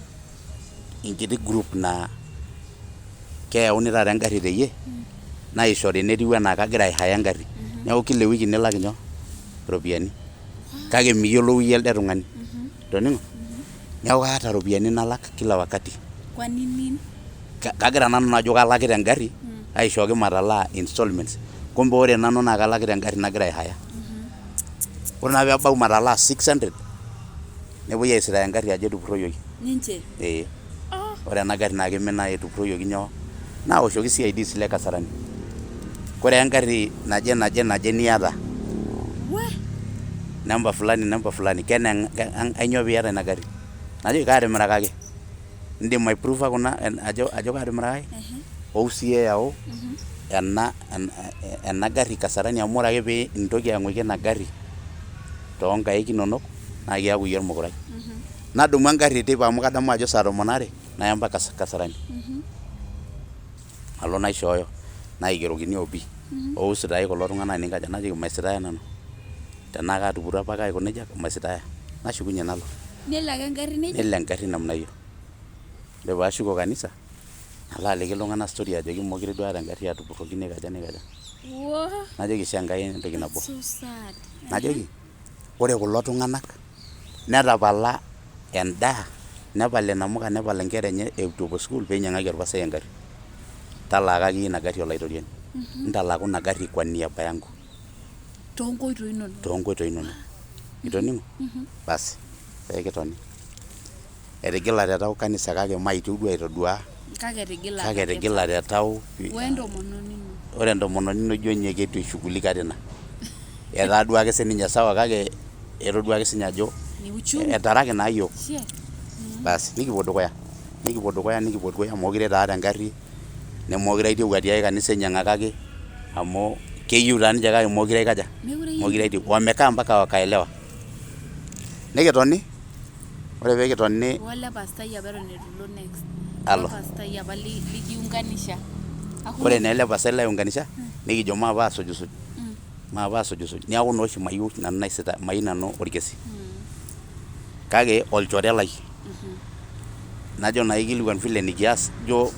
enkiti group naa keyauni taata engarri teyie naishori netiu enaa kagira ai hire engarri. Neeku kila ewiki nilak nyoo? Iropiyiani. Kake miyiolou iyie elde tung'ani. Itoning'o? Neeku kaata iropiyiani nalak kila wakati. Kwa nini? Kagira nanu ajo kalakita engarri, aishooki matalaa installments. Kumbe ore nanu naa kalakita engarri nagira aihire. Ore naa peebau matalaa 600, nepuoi aisitaaya engarri ajo etupuroyioki. Ninche? Ee. Ore ena garri naa kimina etupuroyioki nyoo, naoshoki CIDs le Kasarani. Koree engarri naje naje naje niata? Namba fulani namba fulani, kene ainyoo piata ina garri? Najoki kaatimirakaki. Indim aiprofa kuna ajo kaatimirakaki? Ou siyie eyau ena garri Kasarani amu ore ake pee intoki ang'uiki ena garri toonkaik inonok naa kiaku iyie ormukurai. Nadumu engarri teipa amu kadamu ajo saa tomon aare naya mpaka Kasarani. Nalo naishooyo, naigerokini OB, ou sitaai kulo tung'anak ninkaja, najoki maisitaaya nanu. Tenaa katupurro apake aiko neija, maisitaaya. Nashukunye nalo. Nelo ake engarri neija? Nelo engarri namna hiyo. Ore paashuko kanisa, nalo aliki iltung'anak story ajoki mokure duo aata engarri atupurroki neikaja neikaja. Najoki ishoo Enkai entoki nabo. So sad. Najoki ore kulo tung'anak netapala endaa, nepal inamuka, nepal inkera enye eitu epuo sukuul peinyang'aki orpastai engarri. Talaakaki iyie ina garri olaitoriani. Ntalaku ina garri kwa niaba yangu. Toonkoitoi inonok. Toonkoitoi inonok. Itoning'o? Basi, pee kitoni. Etigilate tau kanisa kake maitiu duo aitoduaa. Kake etigilate. Kake etigilate tau. We entomononi ino. Ore entomononi ino ijo ninye keitu eishughulika tina. Etaa duake sininye sawa kake etodua ake sininye ajo Ni uchungu. etaraki naa yiok. Basi nikipuo dukuya, nikipuo dukuya, nikipuo dukuya, mookure taa aata engarri, nemookure aitieu atii ai kanisa einyang'akaki amu keyieu taa ninche kake mookure aikaja, mookure aitieu. Wamekaa mpaka wakaelewa. Nikitoni, ore pee kitoni. Wole pastai apa eton eitu ilo next. Alo. Ole pastai apa likiunganisha. Ore naa ele pastai laiunganisha, nikijo maape asujusuj, maape asujusuj, neeku naa oshi mayieu nanu naisita, mayieu nanu orkesi. Kake olchore lai. Najo naa aikilikuan vile nikias, ijo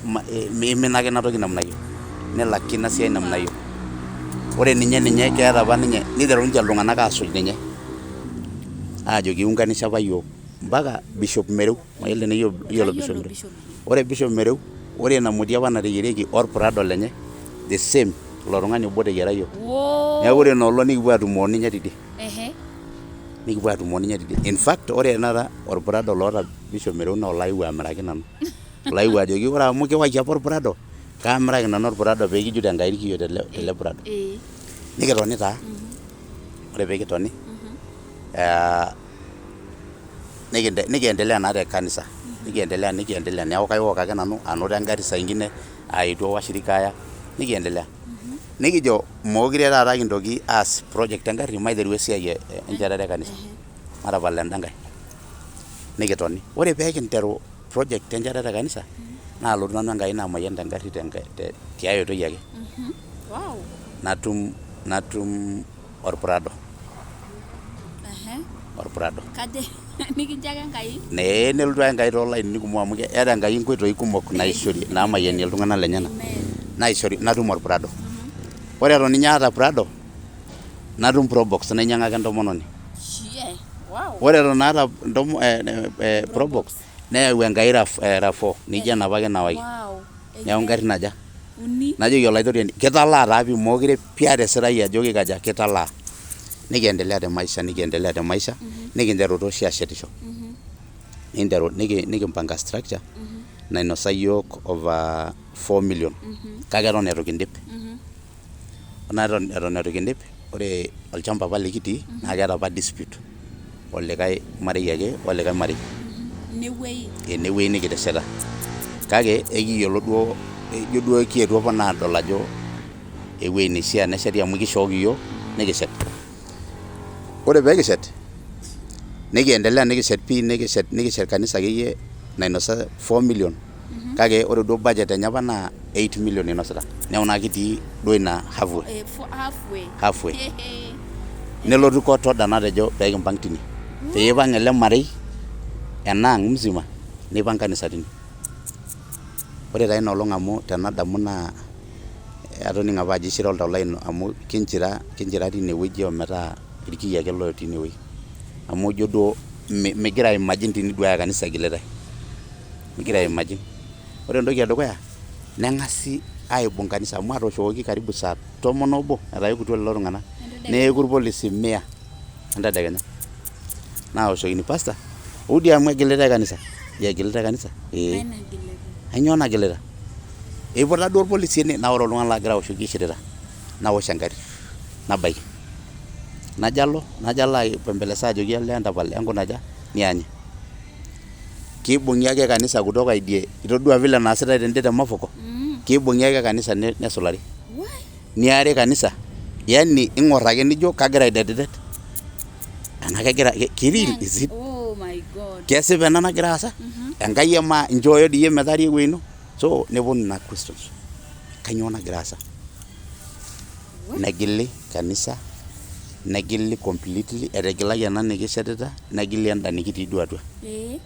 iminaka ina toki namna hiyo. Nelaki ina siai namna hiyo. Ore ninye ninye keeta apa ninye, niteru ninche iltung'anak aasuj ninye. Aajo kiunganisha apa yiok. Mpaka Bishop Mereu, mayiolo tenaa iyiolo Bishop Mereu. Ore Bishop Mereu, ore ina moti apa nateyierieki orprado lenye, the same ilo tung'ani obo oteyiara yiok. Neeku ore ina olong nikipuo atumo oninye tidie. Nikipuo atumo oninye tidie. In fact, ore tenakata orprado loota Bishop Mereu naa olaewuo amiraki nanu. Olaewuo ajoki ore amu kiwaki apa orprado, kaamiraki nanu orprado pee kijut Enkai irkiyo tele prado. Nikitoni taa, ore pee kitoni, nikiendelea naa te kanisa. Nikiendelea, nikiendelea, neeku kaiwok ake nanu anoto engarri saa ingine aetuo washirika aya, nikiendelea. Nikijo mookure taata kintoki aas project engarri, maiteru esiai enchetare e kanisa. Matapal enda nkae. Nikitoni. Ore pee kinteru project enchetare e kanisa, naalotu nanu Enkai naamayian tengarri tiai oitoi ake. Natum orprado. Orprado. Kajo nikincho ake Enkai. Nee nelotu ake Enkai toolainini kumok amu keeta Enkai inkoitoi kumok naishorie naamayianie iltung'anak lenyenak. Naishori natum orprado. Ore eton ninye aata prado, natum probox nainyang'aki entomononi. Ore eton aata probox, neyau Enkai RAV4 nijo enapa ake nawaki. Neeku ingarrin aja? Uni. Najoki olaitoriani kitalaa taa pii mookure pii aata esirai ajo kikaja kitalaa. Nikiendelea te maisha, nikiendelea te maisha, nikinteru oshi ashetisho. Nikinteru nikimpanga structure nainosa yiok over 4 million. Kake eton eitu kindip. Ore eton eitu kindip, ore olchamba apa likitii naa keeta apa dispute olikae marei ake olikae marei. Inewueji. Enewueji nikitesheta. Kake ekiyiolo duo, ijo duo kietuo apa adol ajo ewueji neishaa nesheti amu kishooki yiok nikishet. Ore pee kishet, nikiendelea nikishet pii nikishet nikishet kanisa akeyie nainosa 4 million. Kake ore duo budget enye apa naa 8 million inosita. Neeku naa kitii duo ina halfway. Halfway. Halfway. Nelotu court order natejo pee kimpang' tine. Pee ipang' ele marei enaang' mzima nipang' kanisa tine. Ore taa ina olong' amu tenadamu naa atoning'o apa ajo ishira oltau lai amu kinchira tine wueji ometaa Irkiyo ake lotii ine wueji. Amu ijo duo migira aimagine teniduaya kanisa egilitae. Migira aimagine. Ore entoki edukuya, neng'asi aibung kanisa amu atooshokoki karibu saa tomon obo etayokitwa lelo tung'anak. Neeku irpolisi mia entadekenya. Naoshokini pastor, ou dii amu egilitae kanisa. Eji egilitae kanisa? Ee. Kainyoo nagilita? Eiputa duo irpolisi ene naa ore oltung'ani laagira aoshoki ishirita. Naosh engari nabaiki. Najo alo, najo alo aipembelesa ajoki olee entapal enkuna aja niany. Kibung'i ake kanisa kutoka idie, itodua vile naasitae tende te Mavoko? Kibung'i ake kanisa nesulari. Niari kanisa, yani ing'or ake nijo kagira aidetidet. Anaa kegira ki real is it? Oh my God. Kesipa ena nagira aasa? Enkai amaa inchooyo dii iyie metaari ewueji ino? So neponu ina questions. Kainyoo nagira aasa? Negili kanisa, negili completely, etigilaki ena nikishetita, negili enda nikitii duo atua. Ee.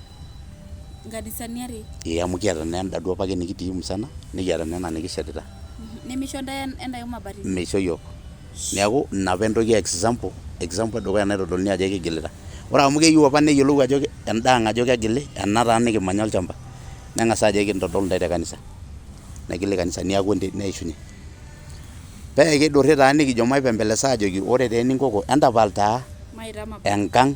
Nkanisani are. Ee amu kiata naa enda duo apake nikitii musana, nikiata naa ena nikishetita. Nemisho ntae enda mabatini? Meisho yiok. Neeku ina apa entoki example, example edukuya naitodoluni ajo ekigilita. Ore amu keyieu apa neyiolou ajo enda ang ajo kegili, ena taa nikimanya olchamba, neng'as ajo ekintodol intae te kanisa. Negili kanisa niaku neishunye. Pee kidurri taa nikijo maipembelesa ajoki ore taa eninkoko entapal taa enkang,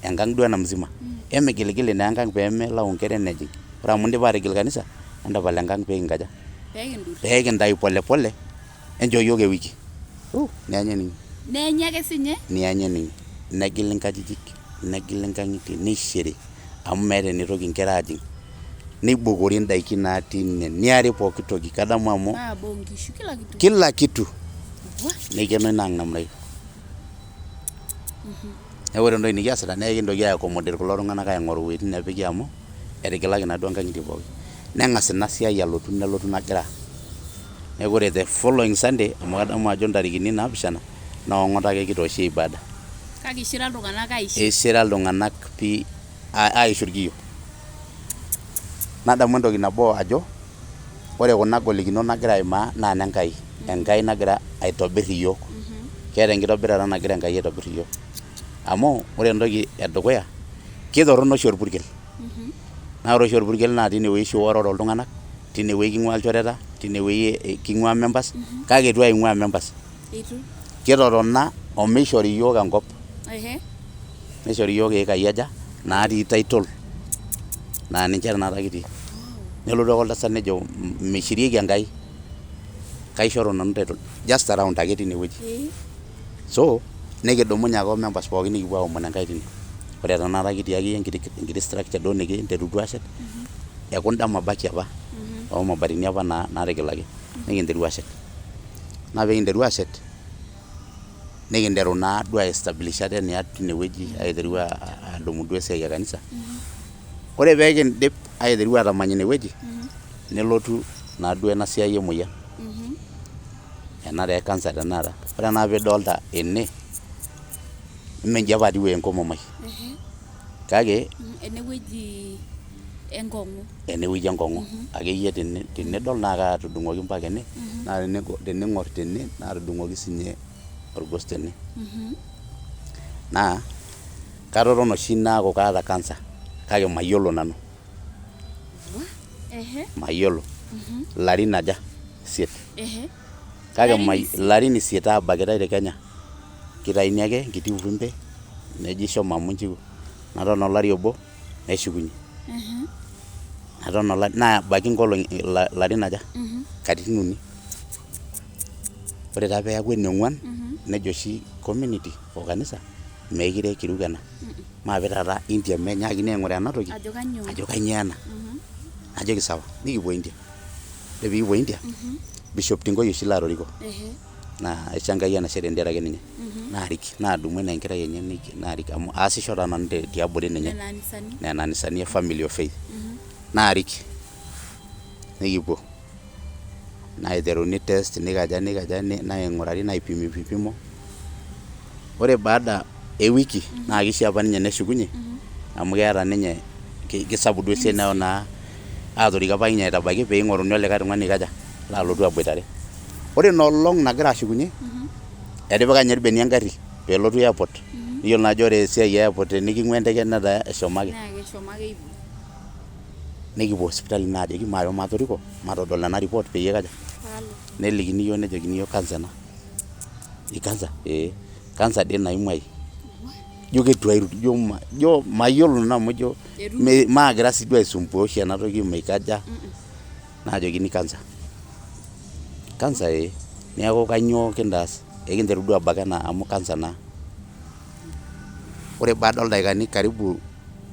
enkang duo ena mzima. Emigiligili naa enkang pemelau inkera enejing. Ore amu indipa atigil kanisa, entapal enkang pee kinkaja? Pee kintayu pole pole, enchoo yiok ewiki. Neanya ening'i. Neenya ake sinye? Neanya ening'i. Negili nkajijik, negili nkang'itie, neishiri amu meeta enitoki inkera ajing. Neibukori indaiki natii ine, niari pooki toki. Kadamu amu kila kitu. Kila kitu. Neikeno ina ang namna hiyo. Neeku ore entoki nikiasita naa ekintoki ai accommodate kulo tung'anak aing'oru iwuejitin nepiki amu etigilaki naaduo nkang'itie pookin. Neng'as ina siai alotu nelotu nagira. Neeku ore the following Sunday amu kadamu ajo ntarikini 7 naa ong'ota ake kitooshie ibada. Kake ishira iltung'anak aishir. Ishira iltung'anak pii aishu irkiyo. Nadamu entoki nabo ajo ore kuna golikinot nagira aimaa naa inenkai. Enkai nagira aitobir iyiok. Keeta enkitobirata nagira Enkai aitobir iyiok. Amu ore entoki edukuya, kitorrono oshi orpurkel. Naa ore oshi orpurkel naa tinewueji oshi iwororo iltung'anak, tinewueji king'ua ilchoreta, tinewueji king'ua members, kake eitu aing'ua members. Eitu. Kitotona omeishori iyiok enkop. Neishori iyiok iikai aja natii title naa ninche tenakata kitii. Nelotu ake oltasat nejo mishirieki Enkai, kaishoru nanu title just around ake tinewueji. So nikidumunye ake o members pookin nikipuo aomon Enkai tine. Ore tenakata kitii akeyie enkiti structure duo nikinterutua ashet, ekunda mabati apa, omabatini apa natigilaki, nikinteru ashet. Naa pekinteru ashet, nikinteru naa duo ai establish ate tinewueji aiteru adumu duo esiai e kanisa. Ore pekindip aiteru atamany inewueji, nelotu naa duo ena siai emoyian. Ena taa e cancer tenakata. Ore tenakata piidolta ene, mee inji apa atiu enkomom ai. Kake Enewueji enkong'u. Enewueji enkong'u. Akeyie tenidol naa kaatudung'oki mpaka ene, naa tening'or tene naatudung'oki sinye orgos tene. Naa katotona oshi naaku kaata cancer kake mayiolo nanu. Mayiolo. Ilarin aja? 8. Kake ilarin 8 aabakitae te Kenya. Kitaini ake enkiti uvimbe neji shomo amu inchiu. Naton olari obo neshukunye. Naton olari naabaki nkolong'i ilarin aja? Katitin uni. Ore taa peeku eniong'uan nejo oshi community o kanisa meekire kiruk ena. Maape taata India menyaakini aing'uraa ena toki ajo kainyoo ena. Najoki sawa nikipuo India. Ore pikipuo India, Bishop Tinkoi oshi laatoriko. Naa aisho Enkai enashe tenteraki ninye. Naarik, naadumu enaa enkerai enye naarik amu aasisho taa nanu tiabori ninye. Nena anisani e Family of Faith. Naarik, nikipuo. Naiteruni test nikaja nikaja naing'urari naipimi vipimo. Ore baada e wiki naa kishaa apa ninye neshukunye amu keeta ninye kisapuk duo esiai neeku naa atoriko apa ninye aitabaiki pee ing'oruni olikae tung'ani oikaja laalotu aboitare. Ore ina olong nagira ashukunye etipika ninye irbenia engarri. Peelotu airport, niyiolo naa ajo ore esiai e airport teniking'ua enteke netaa eshomaki. Naa keshomaki hivyo. Nikipuo sipitali naajoki maape matoriko matodol ena report peyie aikaja, Paalo. Nelikini iyiok nejokini iyiok cancer ena. Cancer? Ee. Cancer dii naimu ai. Ijo keitu airut, ijo mayiolo nanu amu ijo maagira sii duo aisumbua oshi ena toki maikaja, naajokini cancer. Cancer ee. Neeku kainyoo kintaas? Ekinteru duo abak ena amu cancer naa. Ore baada oldaikani karibu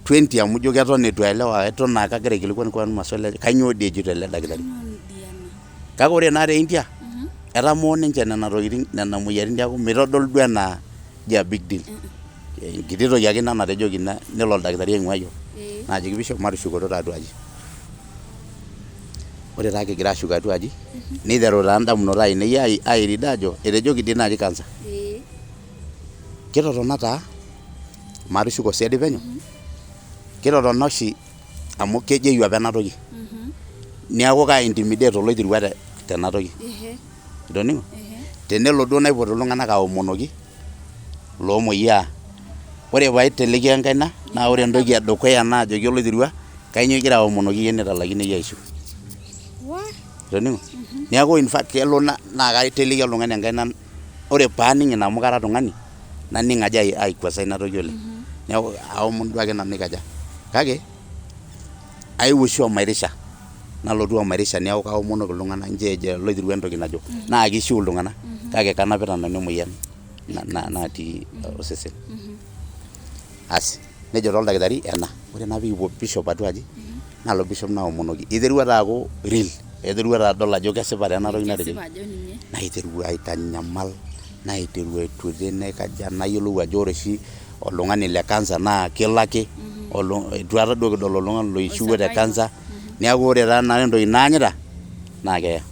20 amu ijo keton eitu aelewa eton aa kagira aikilikuan kewon maswali ajo kainyoo dii ejito ele dakitari. Kake ore naa te India, etamoo ninche nena tokitin nena moyiaritin neeku mitodolu duo enaa ijo a big deal. Enkiti toki ake ina natejoki nelo oldakitari aing'ua iyiok. Naajoki pisho matushukoto taa atua aji. Ore taa kigira ashuko atua aji, niteru taa indamunot ainei airid ajo etejoki dii naaji cancer. Kitotona taa matushuko siadi penyo, kitotona oshi amu kejeyu apa ena toki. Neeku kai intimidate oloitirua tena toki. Itoning'o? Tenelo duo naipot iltung'anak aomonoki loomoyiaa, ore paiteleki enkaina naa ore entoki edukuya naajoki oloitirua, kainyoo igira aomonoki iyie nitalaikine iyie aishiu. Itoning'o? Neeku in fact kelo naa kaiteleki oltung'ani enkaina ore paaning ina amu kara tung'ani naning ajo aikwasa ina toki oleng. Neeku aomon duake nanu aikaja. Kake aewuo oshi omairisha nalotu omairisha neeku kaomonoki iltung'anak nchoo ejo oloitirua entoki najo naa kishiu iltung'anak kake kanapita nanu emoyian natii osesen. Asi nejo taa oldakitari ena. Ore naa pikipuo bishop atua aji nalo bishop naomonoki. Iterua taa aaku real. Aiterua taa adol ajo kesipa taa ena toki natejoki. Naiteru aitanyamal, naiteru aiturie naikaja nayiolou ajo ore oshi oltung'ani le cancer naa kelo ake eitu aikata duo kidol oltung'ani loishiwuo te cancer. Neeku ore taa naa entoki naanyita naa keya.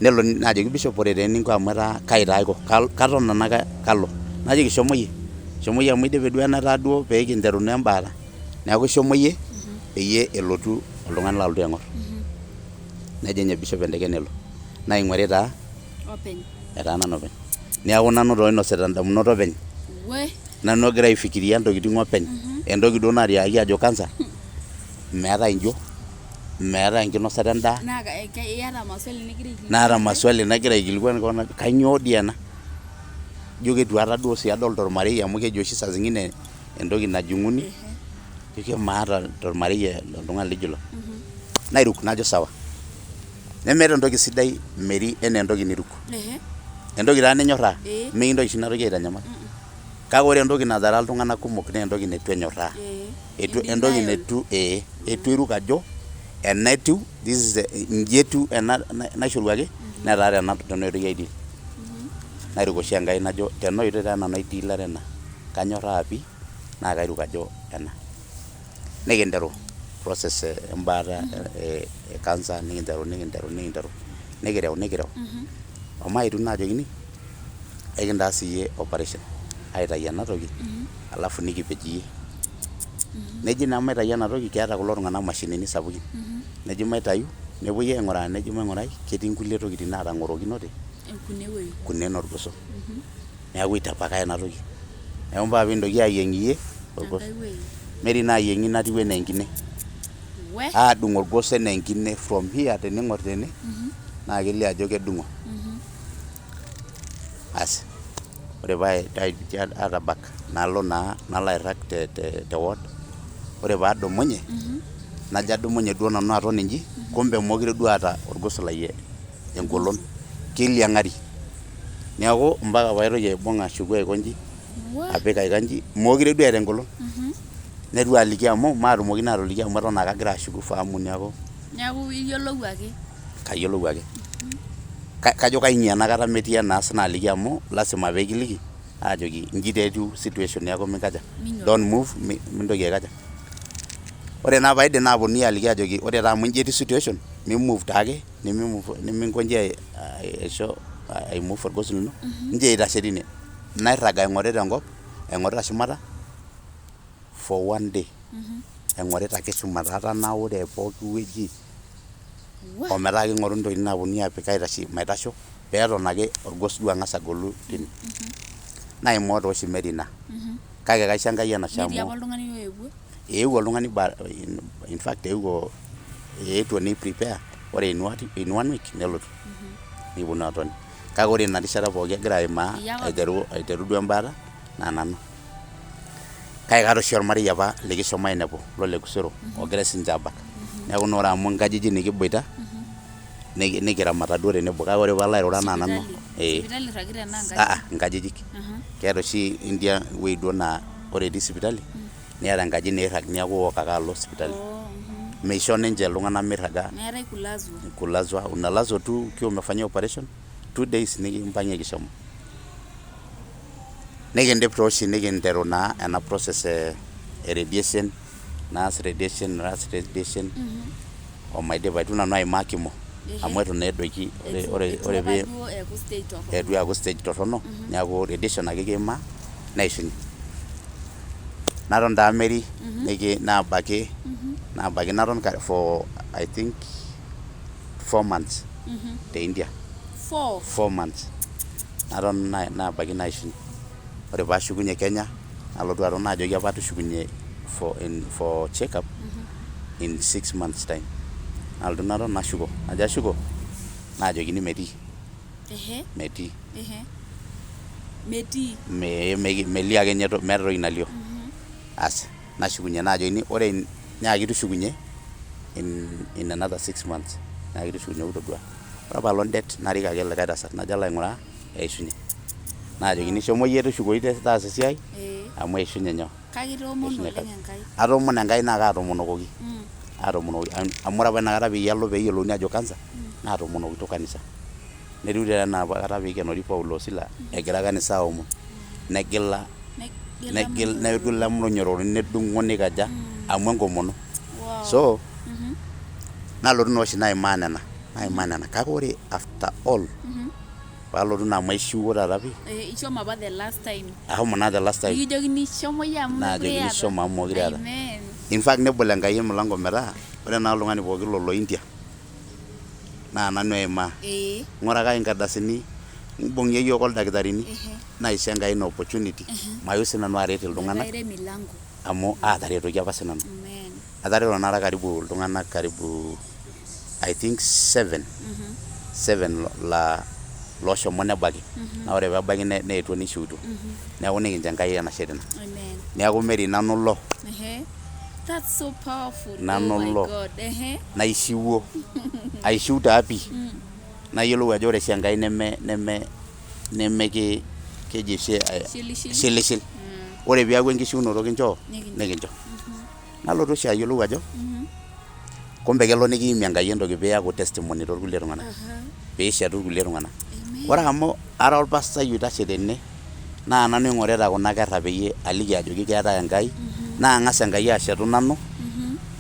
Nelo naajoki bishop ore taa eninko amu etaa kai taa aiko, katon tenaa kalo. Najoki shomo iyie, shomo iyie amu idipe duo enetaa duo pee kinteru naa embaata. Neeku shomo iyie peyie elotu oltung'ani lalotu aing'or. Nejing ninye bishop enteke nelo. Naing'uari taa Openy. Etaa nanu openy. Neeku nanu taa oinosita indamunot openy. Nanu ogira aifikiria intokitin openy. Entoki duo naatiakaki ajo cancer, meetae injo, meetae enkinosata endaa. Naa iyata maswali nigira aikilikuan. Naata maswali nagira aikilikuan kewon ajo kainyoo dii ena. Ijo keitu aikata duo sii adol tormarei amu keji oshi saa zingine entoki najung'uni, ijo maata tormarei oltung'ani lijo ilo. Nairuk najo sawa. Nemeeta entoki sidai Mary enaa entoki niruk. Entoki taa ninyorraa, mikintoki oshi ina toki aitanyamal. Kake ore entoki natara iltung'anak kumok naa entoki neitu enyorraa. Entoki neitu ee eitu iruk ajo ena etiu, this is the inji etiu ena naishoruaki netaa tena oitoi ai deal. Nairuk oshi Enkai najo tena oitoi taa nanu aidiilare ena. Kanyorraa pii naa kairuk ajo ena. Nikinteru process embaata e cancer nikinteru nikinteru nikinteru nikireu nikireu omaetu naajokini ekintaas iyie operation aitayu ena toki alafu nikipej iyie. Neji naa maitayu ena toki keeta kulo tung'anak imashinini sapukin. Neji maitayu nepuoi aing'uraa neji maing'urai ketii nkulie tokitin naatang'orokinote kunen orgoso. Neeku aitapaka ena toki. Neeku mpaka piintoki ayieng' iyie orgos. Mary naayieng'i natiu enaa enkine. Aadung' orgos enaa enkine from here tening'or tene naa kelio ajo kedung'o. Asi ore paa atabak nalo naa nalo airrag te ward ore paadumunye najo adumunye duo nanu aton inji kumbe meekure duo aata orgos lai engolon keiliang'ari. Neeku mpaka paitoki aibung' ashuku aikonji apik aikonji meekure duo eeta engolon. Neitu aliki amu maatumoki naa atoliki amu eton aa kagira ashuku fahamu neeku Neeku iyiolou ake. Kayiolou ake. Kajo kaing'ie enakata metii enaas naaliki amu lasima pee kiliki aajoki inji taa etiu situation neeku minkaja, don't move mintoki aikaja. Ore naa paidip naaponunui aliki ajoki ore taa amu inji etiu situation mi move taake niminkoji aisho ai move orgos lino nchoo eitashe tine. Nairrag aing'orita enkop, aing'orita shumata for one day. Aing'orita ake shumata atanaure pooki wueji ometaa king'oruni intokitin naaponunui apik aitashie maitasho peeton ake orgos duo ang'as agolu tine. Naimaa tooshi Mary ina. Kake kaisho Enkai enashe Netii apa amu oltung'ani oewuo? Eewuo oltung'ani in fact eewuo eetuo nei prepare ore in one week nelotu nikiponu atoni. Kake ore ina rishata pooki agira aimaa Iyie ake aiteru duo embaata naa nanu. Kake kaata oshi olmarei apa likishomo ainepu lole Kusioro ogirai sininche aabak. Neeku naa ore amu inkajijik nikiboita nikiramata duo tenebo kake ore paalo airura naa nanu. Sipitali? Sipitali irragita enaa Aa nkajijik? Inkajijik. Keeta oshi India ewuei duo naa ore itii sipitali niata enkaji niirrag niaku iwok ake alo sipitali. Meisho ninche iltung'anak mirraga. Meetae kulazwa? Kulazwa, unalazwa tu ukiwa umefanyiwa operation 2 days nikimpang'ieki ishomo. Nikindip taa oshi nikinteru naa ena process e radiation, naas radiation, naas radiation omaidipa. Eitu nanu aimaa chemo amu eitu naa edoiki ore Eitu ore apa pee duo eeku stage torrono. Eitu eeku stage torrono, neeku radiation ake kiimaa neishunye. Naton taa Mary naabaki naabaki naton for I think 4 months te India. Four? 4 months naton naabaki naishunye. Ore paashukunye Kenya nalotu aton naajoki apa tushukunye for check up in 6 months time. Nalotu naton nashuko, najo ashuko naajokini metii. Metii. Metii? Melio ake ninye, meeta toki nalio. Asi nashukunye naajokini ore nyaaki tushukunye in another 6 months nyaaki tushukunye todua. Ore apaelong det narik ake likae tasat najo alo aing'uraa eishunye. Naajokini shomo iyie tushukoyu taasa esiai amu eishunye nyoo. Kake itoomono oleng Enkai. Atoomono Enkai naa kaatomonokoki. Aatomonokoki amu ore apa inakata peyie alo peeyiolouni ajo cancer naatomonokito kanisa. Netiu taa enapa kata peikenori Paulo o Sila egira kanisa aomon negila Negila negila munyororoni nedung'o neikaja amu enkomono. So nalotu naa oshi naimaa nena, naimaa nena kake ore after all paalotu naa amu aishiwuo taata pii. Ishomo apa the last time. Ashomo naa the last time. Nikijokini shomo iyie amu mekure Naajokini iyata. shomo amu mekure iyata. Amen. In fact nebol Enkai emilango metaa ore naa oltung'ani pookin lolo India naa nanu eimaa. Ng'urakaki inkardasini, mbung'ie yiok oldakitarini naisho Enkai ina opportunity maeu sinanu aret iltung'anak Metaa ire milango. Amu aataretoki apa sinanu. Amen. Atareto nara karibu iltung'anak karibu I think seven, seven la looshomo nebaki naa ore peebaki neetuo nishiutuo. Neeku nikincho Enkai enashe tina. Amen. Neeku Mary nanu ilo. That's so powerful. Nanu Oh my ilo. God. Naishiwuo. Aishiu taa pii. Nayiolou ajo ore oshi Enkai neme neme nemeki keji oshi Shilishil. Shilishil. Ore piaku enkishiunoto kinchoo Nikincho. Nikincho. Nalotu oshi ayiolou ajo kumbe kelo nikiimie Enkai entoki piaku testimony torkulie tung'anak. Piishetu irkulie tung'anak. Amen. Ore amu ara orpastai oitashe tene naa nanu aing'orita kuna kerra peyie aliki ajoki keetae Enkai naa ang'as Enkai ashetu nanu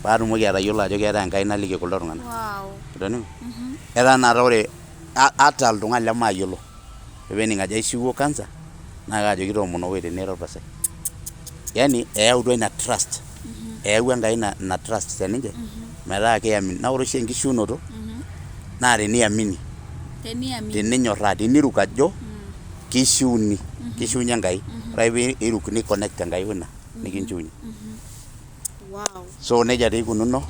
paatumoki atayiolo ajo keetae Enkai naliki kuldo tung'anak. Itoning'o? Etaa naata ore ata oltung'ani lemaayiolo pening ajo aishiwuo cancer naa kaajoki toomonokoi tene ira orpastai. Yaani eyautua ina trust. Eyawua Enkai ina trust teninche metaa keiamini. Naa ore oshi enkishiunoto naa teniamini, Teniamini. Teninyorraa, tiniruk ajo kishiuni, kishiunye Enkai. Ore ake pee iruk ni connect Enkai woina nikinchiunye. So nejia taa ikununo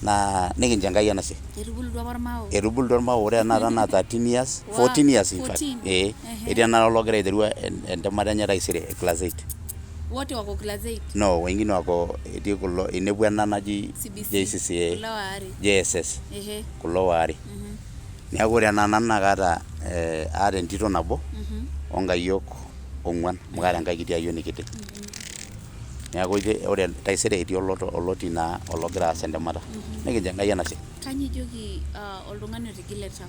naa nikincho Enkai enashe. Etubulutua apa irmao. Etubulutua irmao ore tenakata naa 13 years, 14 years in fact. 14. Ee. Etii tenakata ologira aiteru entemata enye taisere e class 8. Wote wako class 8. No, wengine wako etii kulo inepua ena naji CBC. JCCA. Kulo waare. JSS. Kulo waare. Neeku ore ena nanu naa kaata aata entito nabo onkayiok ong'uan amu kaata enkae kiti ayioni kiti. Neeku ore taisere etii oloti naa ologira aas entemata. Nikincho Enkai enashe. Kanyoo ijoki oltung'ani otigile tau?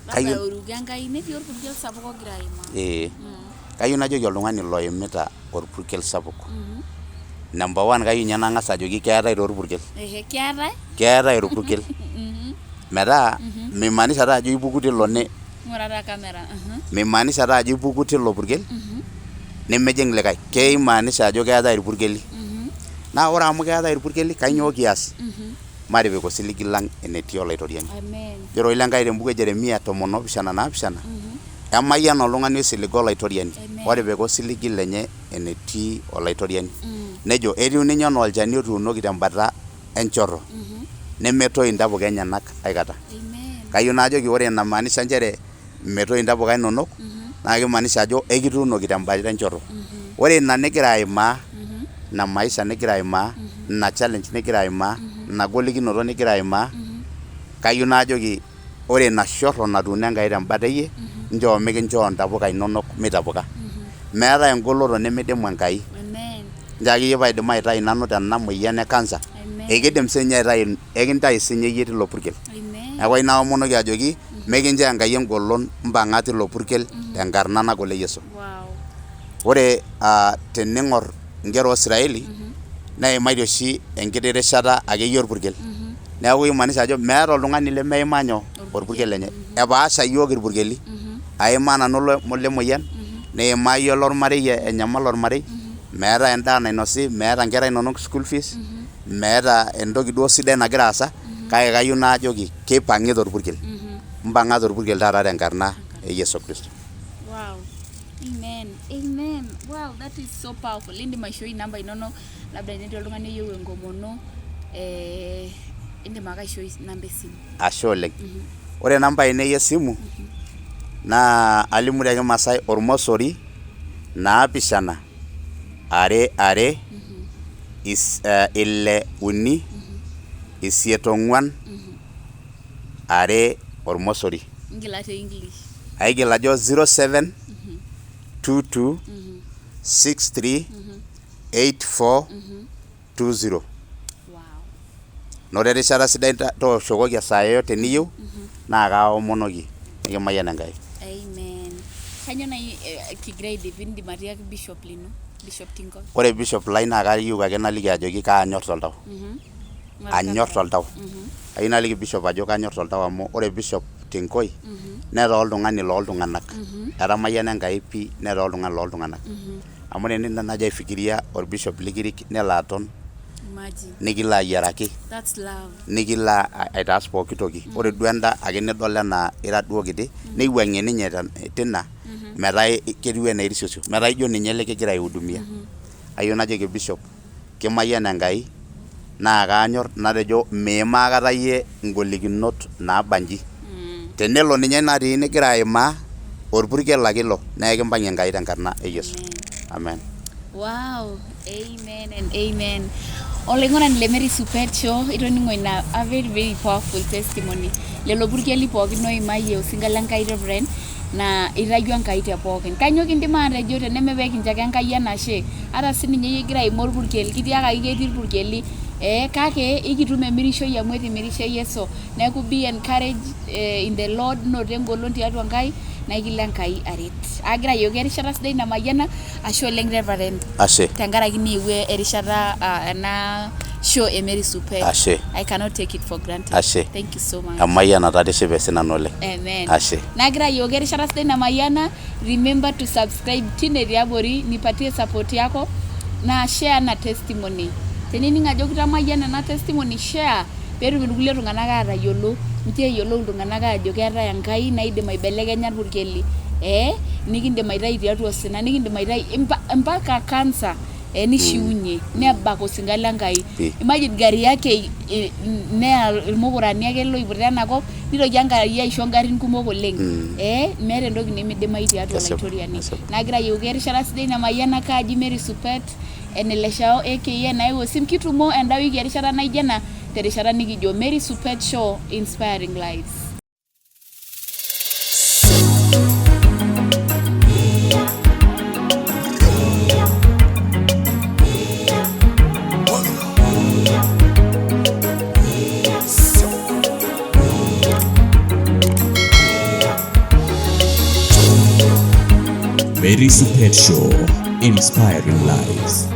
Kayieu- Labda oiruko Enkai netii orpurkel sapuk ogira aimaa. Ee. Kayieu najoki oltung'ani loimita orpurkel sapuk. Number one kayieu ninye nang'as ajoki keetae taa orpurkel. Keetae? Keetae orpurkel. Metaa mimaanisha taa ajo ipuku tilo ne Ng'ura taa camera. Mimaanisha taa ajo ipuku tilo purkel nemejing likae. Keimaanisha ajo keetae irpurkeli. Naa ore amu keetae irpurkeli kainyoo kias? Matipik osiligi lang enetii Olaitoriani. Amen. Ore Lenkai tembuku e Jeremia 17:7 emayian oltung'ani oisiliga Olaitoriani. Amen. Otipika osiligi lenye enetii Olaitoriani. Nejo etiu ninye anaa olchani otuunoki tembata enchoto, nemetoyu intapuka enyenak aikata. Kayieu najoki ore ina imaanisha nchere metoyu intapuka inonok, naa kimaanisha ajo ekituunoki tembata enchoto. Ore ina nigira aimaa, ina maisha nigira aimaa, ina challenge nigira aimaa, ina golikinoto nigira aimaa, kayieu najoki ore ina shorro natuuno Enkai tembata eyie, nchoo mikinchoo intapuka inonok mitapuka. Meetae engoloto nemidimu Enkai. Nchoo akeyie paidim aitayu nanu tena moyian e cancer, ekidim sininye aitayu, ekintayu sinye iyie tilo purkel. Neeku ayieu naomonoki ajoki mikinchoo Enkai engolon mpang'a tilo purkel tenkarna nagol e Yesu. Ore tening'or inkera oo Israeli neimaitie oshi enkiti rishata akeyie orpurkel. Neeku kimaanisha ajo meeta oltung'ani lemeimaa nyoo orpurkel lenye. Epaasha iyiook irpurkeli, aimaa nanu ole moyian, niimaa iyie olormarei enyamal ormarei, meetae endaa nainosi, meeta inkera inonok school fees, meeta entoki duo sidai nagira aasa, kake kayieu najoki keipang'i torpurkel. Mpang'a torpurkel taata tenkarna e Yesu Kristo. Wow. Amen. Amen. Wow, that is so powerful. Indim aishoi inamba inonok labda tenetii oltung'ani oyieu enkomono indim ake aishoi inamba esimu. Ashe oleng. Ore namba ainei esimu naa alimu te kimasai ormosori naapishana are are ile uni isiet ong'wan are ormosori. Ingila te English. Aigil ajo 07 22 63 84 20. Wow. Noto erishata sidai tooshokoki esaa yeyote niyieu naa kaomonoki nikimayian Enkai. Amen. Kainyoo nai kigira aidip indim atiaki bishop lino, Bishop Tingo? Ore bishop lai naa kayieu ake naliki ajoki kaanyor toltau. Anyor toltau. Kayieu naliki bishop ajo kanyor toltau amu ore bishop Tinkoi netaa oltung'ani looltung'anak. Etamayiana Enkai pii netaa oltung'ani looltung'anak. Amu tenilo naaji aifikiria orbishop likirik nelo aton nikilo ayiaraki, nikilo aitaas pooki toki. Ore duo enda ake nidol enaa ira duo kiti, neiwuang'ie ninye tina metaa ketiu enaa erisiosio, metaa ijo ninye likigira aihudumia. Kayieu najoki bishop kimayian Enkai naa kaanyor natejo miimaa aikata iyie ingolikinot naabanji. Tenelo ninye natii nigira aimaa, orpurkel ake ilo naa ekimpang'ie Enkai tenkarna e Yesu. Amen. Wow, amen and amen. Olaing'urani le Mary Supet Show, itoning'o ina a very very powerful testimony. Lelo purkeli pookin oimayie osinka le Nkai Reverend naa itayio Enkai te pookin. Kainyoo kindim aatejo teneme pee kincho ake Enkai enashe? Ata sininye iyie igira aimaa orpurkel, kitiakaki ketii irpurkeli kake ikitum emirishoi amu etimirishe Yesu. Neeku be encouraged in the Lord, noto engolon tiatua Enkai naa ekilo Enkai aret. Agira ayioki erishata sidai namayiana, ashe oleng Reverend. Ashe. Tenkaraki niewuo erishata ena show e Mary Supet. Ashe. I cannot take it for granted. Ashe. Thank you so much. Emayianata atishipe sinanu oleng. Amen. Ashe. Nagira ayioki erishata sidai namayiana, remember to subscribe tine tiabori, nipatie support yako naa share ena testimony. Tenining ajo kitamayiana ena testimony share peetum irkulie tung'anak aatayiolo, nchoo eyiolou iltung'anak aajo keetae Enkai naidim aibelekenya irpurkeli nikindim aitayu tiatua osina, nikindim aitayu mpaka cancer nishiunye nebak osinka le Nkai. Imagine gari yake neya irmukurani ake loiputa ena kop nitoki Enkai aisho ingarrin kumok oleng. Meeta entoki nemidimayu tiatua Olaitoriani. Nagira ayioki erishata sidai namayianaka aji Mary Supet Eneleshao aka Enaewuo Osim. Kitumo enda wiki erishata naijo ena terishata nikijo Mary Supet Show Inspiring Lives. Mary Supet Show, inspiring lives.